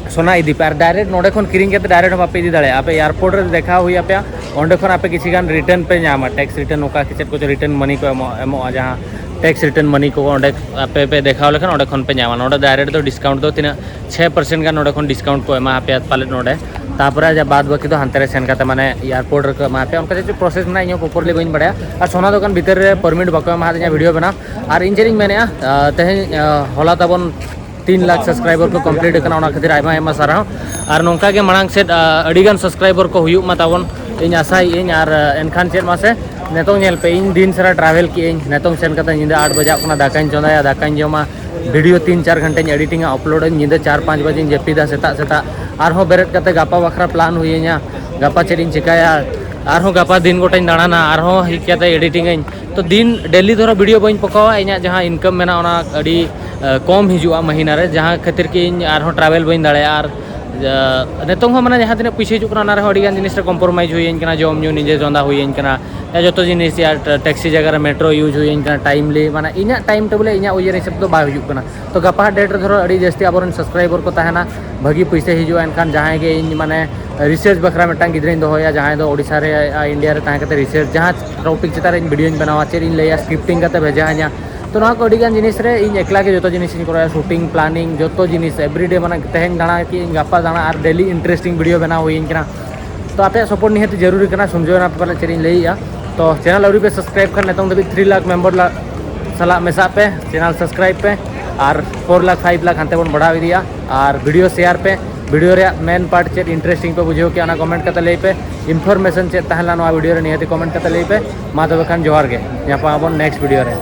ᱥᱚᱱᱟ ᱤᱫᱤ ᱯᱮ᱾ ᱟᱨ ᱰᱟᱭᱨᱮᱠᱴ ᱱᱚᱰᱮ ᱠᱷᱚᱱ ᱠᱤᱨᱤᱧ ᱠᱟᱛᱮ ᱰᱟᱭᱨᱮᱠᱴ ᱦᱚᱸ ᱵᱟᱯᱮ ᱤᱫᱤ ᱫᱟᱲᱮᱭᱟᱜᱼᱟ᱾ ᱟᱯᱮ ᱮᱭᱟᱨᱯᱳᱨᱴ ᱨᱮ ᱫᱮᱠᱷᱟᱣ ᱦᱩᱭ ᱟᱯᱮᱭᱟ, ᱚᱸᱰᱮ ᱠᱷᱚᱱ ᱟᱯᱮ ᱠᱤᱪᱷᱤ ᱜᱟᱱ ᱨᱤᱴᱟᱨᱱ ᱯᱮ ᱧᱟᱢᱟ, ᱴᱮᱠᱥ ᱨᱤᱴᱟᱨᱱ, ᱚᱠᱟ ᱪᱮᱫ ᱠᱚᱪᱚ ᱨᱤᱴᱟᱨᱱ ᱢᱟᱱᱤ ᱠᱚ ᱮᱢᱚᱜ ᱮᱢᱚᱜᱼᱟ, ᱡᱟᱦᱟᱸ ᱴᱮᱠᱥ ᱨᱤᱴᱟᱨᱱ ᱢᱟᱱᱤ ᱠᱚ ᱚᱸᱰᱮ ᱟᱯᱮ ᱯᱮ ᱫᱮᱠᱷᱟᱣ ᱞᱮᱠᱷᱟᱱ ᱚᱸᱰᱮ ᱠᱷᱚᱱ ᱯᱮ ᱧᱟᱢᱟ᱾ ᱱᱚᱰᱮ ᱰᱟᱭᱨᱮᱠᱴ ᱫᱚ ᱰᱤᱥᱠᱟᱣᱩᱱᱴ ᱫᱚ ᱛᱤᱱᱟᱹᱜ ᱪᱷᱚᱭ ᱯᱟᱨᱥᱮᱱᱴ ᱜᱟᱱ ᱱᱚᱰᱮ ᱠᱷᱚᱱ ᱰᱤᱥᱠᱟᱣᱩᱱᱴ ᱠᱚ ᱮᱢᱟ ᱯᱮᱭᱟ ᱯᱟᱞᱮᱫ ᱱᱚᱰᱮ᱾ ᱛᱟᱯᱚᱨᱮ ᱡᱟ ᱵᱟᱫ ᱵᱟᱹᱠᱤ ᱫᱚ ᱦᱟᱱᱛᱮ ᱨᱮ ᱥᱮᱱ ᱠᱟᱛᱮ ᱢᱟᱱᱮ ᱮᱭᱟᱨᱯᱳᱨᱴ ᱨᱮᱠᱚ ᱮᱢᱟ ᱯᱮᱭᱟ, ᱚᱱᱠᱟ ᱪᱮᱫ ᱪᱚ ᱯᱨᱚᱥᱮᱥ ᱢᱮᱱᱟᱜᱼᱟ, ᱤᱧ ᱦᱚᱸ ᱯᱨᱚᱯᱟᱨᱞᱤ ᱵᱟᱹᱧ ᱵᱟᱲᱟᱭᱟ᱾ ᱟᱨ ᱥᱚᱱᱟ ᱫᱚᱠᱟᱱ ᱵᱷᱤᱛᱟᱹᱨ ᱨᱮ ᱯᱟᱨᱢᱤᱴ ᱵᱟᱠᱚ ᱮᱢᱟ ᱦᱟᱫᱤᱧᱟ ᱵᱷᱤᱰᱤᱭᱳ ᱵᱮᱱᱟᱣ᱾ ᱟᱨ ᱤᱧ ᱪᱮᱫ ᱤᱧ ᱢᱮᱱᱮᱫᱼᱟ, ᱛᱮᱦᱮᱧ ᱦᱚᱞᱟ ᱛᱟᱵᱚᱱ ᱛᱤᱱ ᱞᱟᱠᱷ ᱥᱟᱵᱥᱠᱨᱟᱭᱵᱟᱨ ᱠᱚ ᱠᱚᱢᱯᱞᱤᱴ ᱟᱠᱟᱱᱟ, ᱚᱱᱟ ᱠᱷᱟᱹᱛᱤᱨ ᱟᱭᱢᱟ ᱟᱭᱢᱟ ᱥᱟᱨᱦᱟᱣ᱾ ᱟᱨ ᱱᱚᱝᱠᱟ ᱜᱮ ᱢᱟᱲᱟᱝ ᱥᱮᱫ ᱟᱹᱰᱤᱜᱟᱱ ᱥᱟᱵᱥᱠᱨᱟᱭᱵᱟᱨ ᱠᱚ ᱦᱩᱭᱩᱜ ᱢᱟ ᱛᱟᱵᱚᱱ, ᱤᱧ ᱟᱥᱟᱭᱮᱫ ᱟᱹᱧ᱾ ᱟᱨ ᱮᱱᱠᱷᱟᱱ ᱪᱮᱫ ᱢᱟᱥᱮ, ᱱᱤᱛᱚᱝ ᱧᱮᱞ ᱯᱮ, ᱤᱧ ᱫᱤᱱ ᱥᱟᱨᱟ ᱴᱨᱟᱵᱷᱮᱞ ᱠᱮᱫ ᱟᱹᱧ, ᱱᱤᱛᱚᱝ ᱥᱮᱱ ᱠᱟᱛᱮ ᱧᱤᱫᱟᱹ ᱟᱴ ᱵᱟᱡᱟᱜ ᱠᱟᱱᱟ, ᱫᱟᱠᱟᱧ ᱪᱚᱸᱫᱟᱭᱟ, ᱫᱟᱠᱟᱧ ᱡᱚᱢᱟ, ᱵᱷᱤᱰᱤᱭᱳ ᱛᱤᱱ ᱪᱟᱨ ᱜᱷᱚᱱᱴᱟᱧ ᱮᱰᱤᱴᱤᱝᱟ, ᱟᱯᱞᱳᱰᱟᱹᱧ, ᱧᱤᱫᱟᱹ ᱪᱟᱨ ᱯᱟᱸᱪ ᱵᱟᱡᱮᱧ ᱡᱟᱹᱯᱤᱫᱟ, ᱥᱮᱛᱟᱜ ᱥᱮᱛᱟᱜ ᱟᱨᱦᱚᱸ ᱵᱮᱨᱮᱫ ᱠᱟᱛᱮ ᱜᱟᱯᱟ ᱵᱟᱠᱷᱨᱟ ᱯᱞᱟᱱ ᱦᱩᱭᱟᱹᱧᱟ, ᱜᱟᱯᱟ ᱪᱮᱫ ᱤᱧ ᱪᱤᱠᱟᱹᱭᱟ, ᱟᱨᱦᱚᱸ ᱜᱟᱯᱟ ᱫᱤᱱ ᱜᱚᱴᱟᱧ ᱫᱟᱬᱟᱱᱟ, ᱟᱨᱦᱚᱸ ᱦᱮᱡ ᱠᱟᱛᱮ ᱮᱰᱤᱴᱤᱝ ᱟᱹᱧ᱾ ᱛᱚ ᱫᱤᱱ ᱰᱮᱞᱤ ᱫᱷᱚᱨᱚ ᱵᱷᱤᱰᱤᱭᱳ ᱵᱟᱹᱧ ᱯᱚᱠᱟᱣᱟ, ᱤᱧᱟᱹᱜ ᱡᱟᱦᱟᱸ ᱤᱱᱠᱟᱢ ᱢᱮᱱᱟᱜᱼᱟ ᱚᱱᱟ ᱟᱹᱰᱤ ᱠᱚᱢ ᱦᱤᱡᱩᱜᱼᱟ ᱢᱟᱹᱦᱤᱱᱟ ᱨᱮ, ᱡᱟᱦᱟᱸ ᱠᱷᱟᱹᱛᱤᱨ ᱠᱤ ᱤᱧ ᱟᱨᱦᱚᱸ ᱴᱨᱟᱵᱷᱮᱞ ᱵᱟᱹᱧ ᱫᱟᱲᱮᱭᱟᱜᱼᱟ᱾ ᱟᱨ ᱱᱤᱛᱚᱝ ᱦᱚᱸ ᱢᱟᱱᱮ ᱡᱟᱦᱟᱸ ᱛᱤᱱᱟᱹᱜ ᱯᱩᱭᱥᱟᱹ ᱦᱤᱡᱩᱜ ᱠᱟᱱᱟ, ᱚᱱᱟ ᱨᱮᱦᱚᱸ ᱟᱹᱰᱤ ᱜᱟᱱ ᱡᱤᱱᱤᱥ ᱨᱮ ᱠᱚᱢᱯᱨᱳᱢᱟᱭᱤᱡᱽ ᱦᱩᱭᱟᱹᱧ ᱠᱟᱱᱟ, ᱡᱚᱢ ᱧᱩ ᱱᱤᱡᱮ ᱪᱚᱸᱫᱟ ᱦᱩᱭᱟᱹᱧ ᱠᱟᱱᱟ, ᱡᱚᱛᱚ ᱡᱤᱱᱤᱥ, ᱴᱮᱠᱥᱤ ᱡᱟᱭᱜᱟ ᱨᱮ ᱢᱮᱴᱨᱳ ᱤᱭᱩᱡᱽ ᱦᱩᱭᱟᱹᱧ ᱠᱟᱱᱟ ᱴᱟᱭᱤᱢᱞᱤ, ᱢᱟᱱᱮ ᱤᱧᱟᱹᱜ ᱴᱟᱭᱤᱢ ᱴᱮᱵᱤᱞ ᱨᱮ ᱤᱧᱟᱹᱜ ᱩᱭᱦᱟᱹᱨ ᱦᱤᱥᱟᱹᱵ ᱫᱚ ᱵᱟᱭ ᱦᱩᱭᱩᱜ ᱠᱟᱱᱟ᱾ ᱛᱚ ᱜᱟᱯᱟ ᱰᱮᱴ ᱨᱮ ᱫᱷᱚᱨᱚ ᱟᱹᱰᱤ ᱡᱟᱹᱥᱛᱤ ᱟᱵᱚᱨᱮᱱ ᱥᱟᱵᱥᱠᱨᱟᱭᱵᱟᱨ ᱠᱚ ᱛᱟᱦᱮᱱᱟ, ᱵᱷᱟᱹᱜᱤ ᱯᱩᱭᱥᱟᱹ ᱦᱤᱡᱩᱜᱼᱟ, ᱮᱱᱠᱷᱟᱱ ᱡᱟᱦᱟᱸᱭ ᱜᱮ ᱤᱧ ᱢᱟᱱᱮ ᱨᱤᱥᱟᱨᱪ ᱵᱟᱠᱷᱨᱟ ᱢᱤᱫᱴᱟᱝ ᱜᱤᱫᱽᱨᱟᱹᱧ ᱫᱚᱦᱚᱭᱟ, ᱡᱟᱦᱟᱸᱭ ᱫᱚ ᱳᱰᱤᱥᱟ ᱨᱮ, ᱤᱱᱰᱤᱭᱟ ᱨᱮ ᱛᱟᱦᱮᱸ ᱠᱟᱛᱮ ᱨᱤᱥᱟᱨᱪ, ᱡᱟᱦᱟᱸ ᱴᱚᱯᱤᱠ ᱪᱮᱛᱟᱱ ᱨᱮ ᱤᱧ ᱵᱷᱤᱰᱤᱭᱳᱧ ᱵᱮᱱᱟᱣᱟ, ᱪᱮᱫ ᱤᱧ ᱞᱟᱹᱭᱟ, ᱥᱠᱨᱤᱯᱴᱤᱝ ᱠᱟᱛᱮ ᱵᱷᱮᱡᱟ ᱟᱹᱧᱟ᱾ ᱛᱚ ᱱᱚᱣᱟ ᱠᱚ ᱟᱹᱰᱤ ᱜᱟᱱ ᱡᱤᱱᱤᱥ ᱨᱮ ᱤᱧ ᱮᱠᱞᱟ ᱜᱮ ᱡᱚᱛᱚ ᱡᱤᱱᱤᱥ ᱤᱧ ᱠᱚᱨᱟᱣᱟ, ᱥᱩᱴᱤᱝ, ᱯᱞᱟᱱᱤᱝ, ᱡᱚᱛᱚ ᱡᱤᱱᱤᱥ, ᱮᱵᱨᱤᱰᱮ ᱢᱟᱱᱮ ᱛᱮᱦᱮᱧ ᱫᱟᱬᱟ ᱠᱮᱫ ᱟᱹᱧ, ᱜᱟᱯᱟ ᱫᱟᱬᱟ, ᱟᱨ ᱰᱮᱞᱤ ᱤᱱᱴᱟᱨᱮᱥᱴᱤᱝ ᱵᱷᱤᱰᱤᱭᱳ ᱵᱮᱱᱟᱣ ᱦᱩᱭᱟᱹᱧ ᱠᱟᱱᱟ᱾ ᱛᱚ ᱟᱯᱮᱭᱟᱜ ᱥᱟᱯᱳᱨᱴ ᱱᱤᱦᱟᱹᱛ ᱡᱟᱹᱨᱩᱨᱤ ᱠᱟᱱᱟ, ᱥᱚᱢᱡᱷᱟᱹᱣ ᱮᱱᱟ ᱯᱮ ᱯᱟᱞᱮ ᱪᱮᱫ ᱤᱧ ᱞᱟᱹᱭᱮᱜᱼᱟ᱾ ᱛᱚ ᱪᱮᱱᱮᱞ ᱟᱹᱣᱨᱤ ᱯᱮ ᱥᱟᱵᱥᱠᱨᱟᱭᱤᱵ ᱠᱷᱟᱱ ᱱᱤᱛᱚᱝ ᱫᱷᱟᱹᱵᱤᱡ ᱛᱷᱨᱤ ᱞᱟᱠᱷ ᱢᱮᱢᱵᱟᱨ ᱥᱟᱞᱟᱜ ᱢᱮᱥᱟᱜ ᱯᱮ, ᱪᱮᱱᱮᱞ ᱥᱟᱵᱥᱠᱨᱟᱭᱤᱵ ᱯᱮ, ᱟᱨ ᱯᱷᱳᱨ ᱞᱟᱠᱷ ᱯᱷᱟᱭᱤᱵᱷ ᱞᱟᱠᱷ ᱦᱟᱱᱛᱮ ᱵᱚᱱ ᱵᱟᱲᱦᱟᱣ ᱤᱫᱤᱭᱟ᱾ ᱟᱨ ᱵᱷᱤᱰᱤᱭᱳ ᱥᱮᱭᱟᱨ ᱯᱮ, ᱵᱷᱤᱰᱤᱭᱳ ᱨᱮᱭᱟᱜ ᱢᱮᱱ ᱯᱟᱨᱴ ᱪᱮᱫ ᱤᱱᱴᱟᱨᱮᱥᱴᱤᱝ ᱯᱮ ᱵᱩᱡᱷᱟᱹᱣ ᱠᱮᱜᱼᱟ, ᱚᱱᱟ ᱠᱚᱢᱮᱱᱴ ᱠᱟᱛᱮ ᱞᱟᱹᱭ ᱯᱮ᱾ ᱤᱱᱯᱷᱚᱨᱢᱮᱥᱚᱱ ᱪᱮᱫ ᱛᱟᱦᱮᱸ ᱞᱮᱱᱟ ᱱᱚᱣᱟ ᱵᱷᱤᱰᱤᱭᱳ ᱨᱮ, ᱱᱤᱦᱟᱹᱛ ᱠᱚᱢᱮᱱᱴ ᱠᱟᱛᱮ ᱞᱟᱹᱭ ᱯᱮ᱾ ᱢᱟ ᱛᱚᱵᱮ ᱠᱷᱟᱱ ᱡᱚᱦᱟᱨ ᱜᱮ, ᱧᱟᱯᱟᱢ ᱟᱵᱚᱱ ᱱᱮᱠᱥᱴ ᱵᱷᱤᱰᱤᱭᱳ ᱨᱮ᱾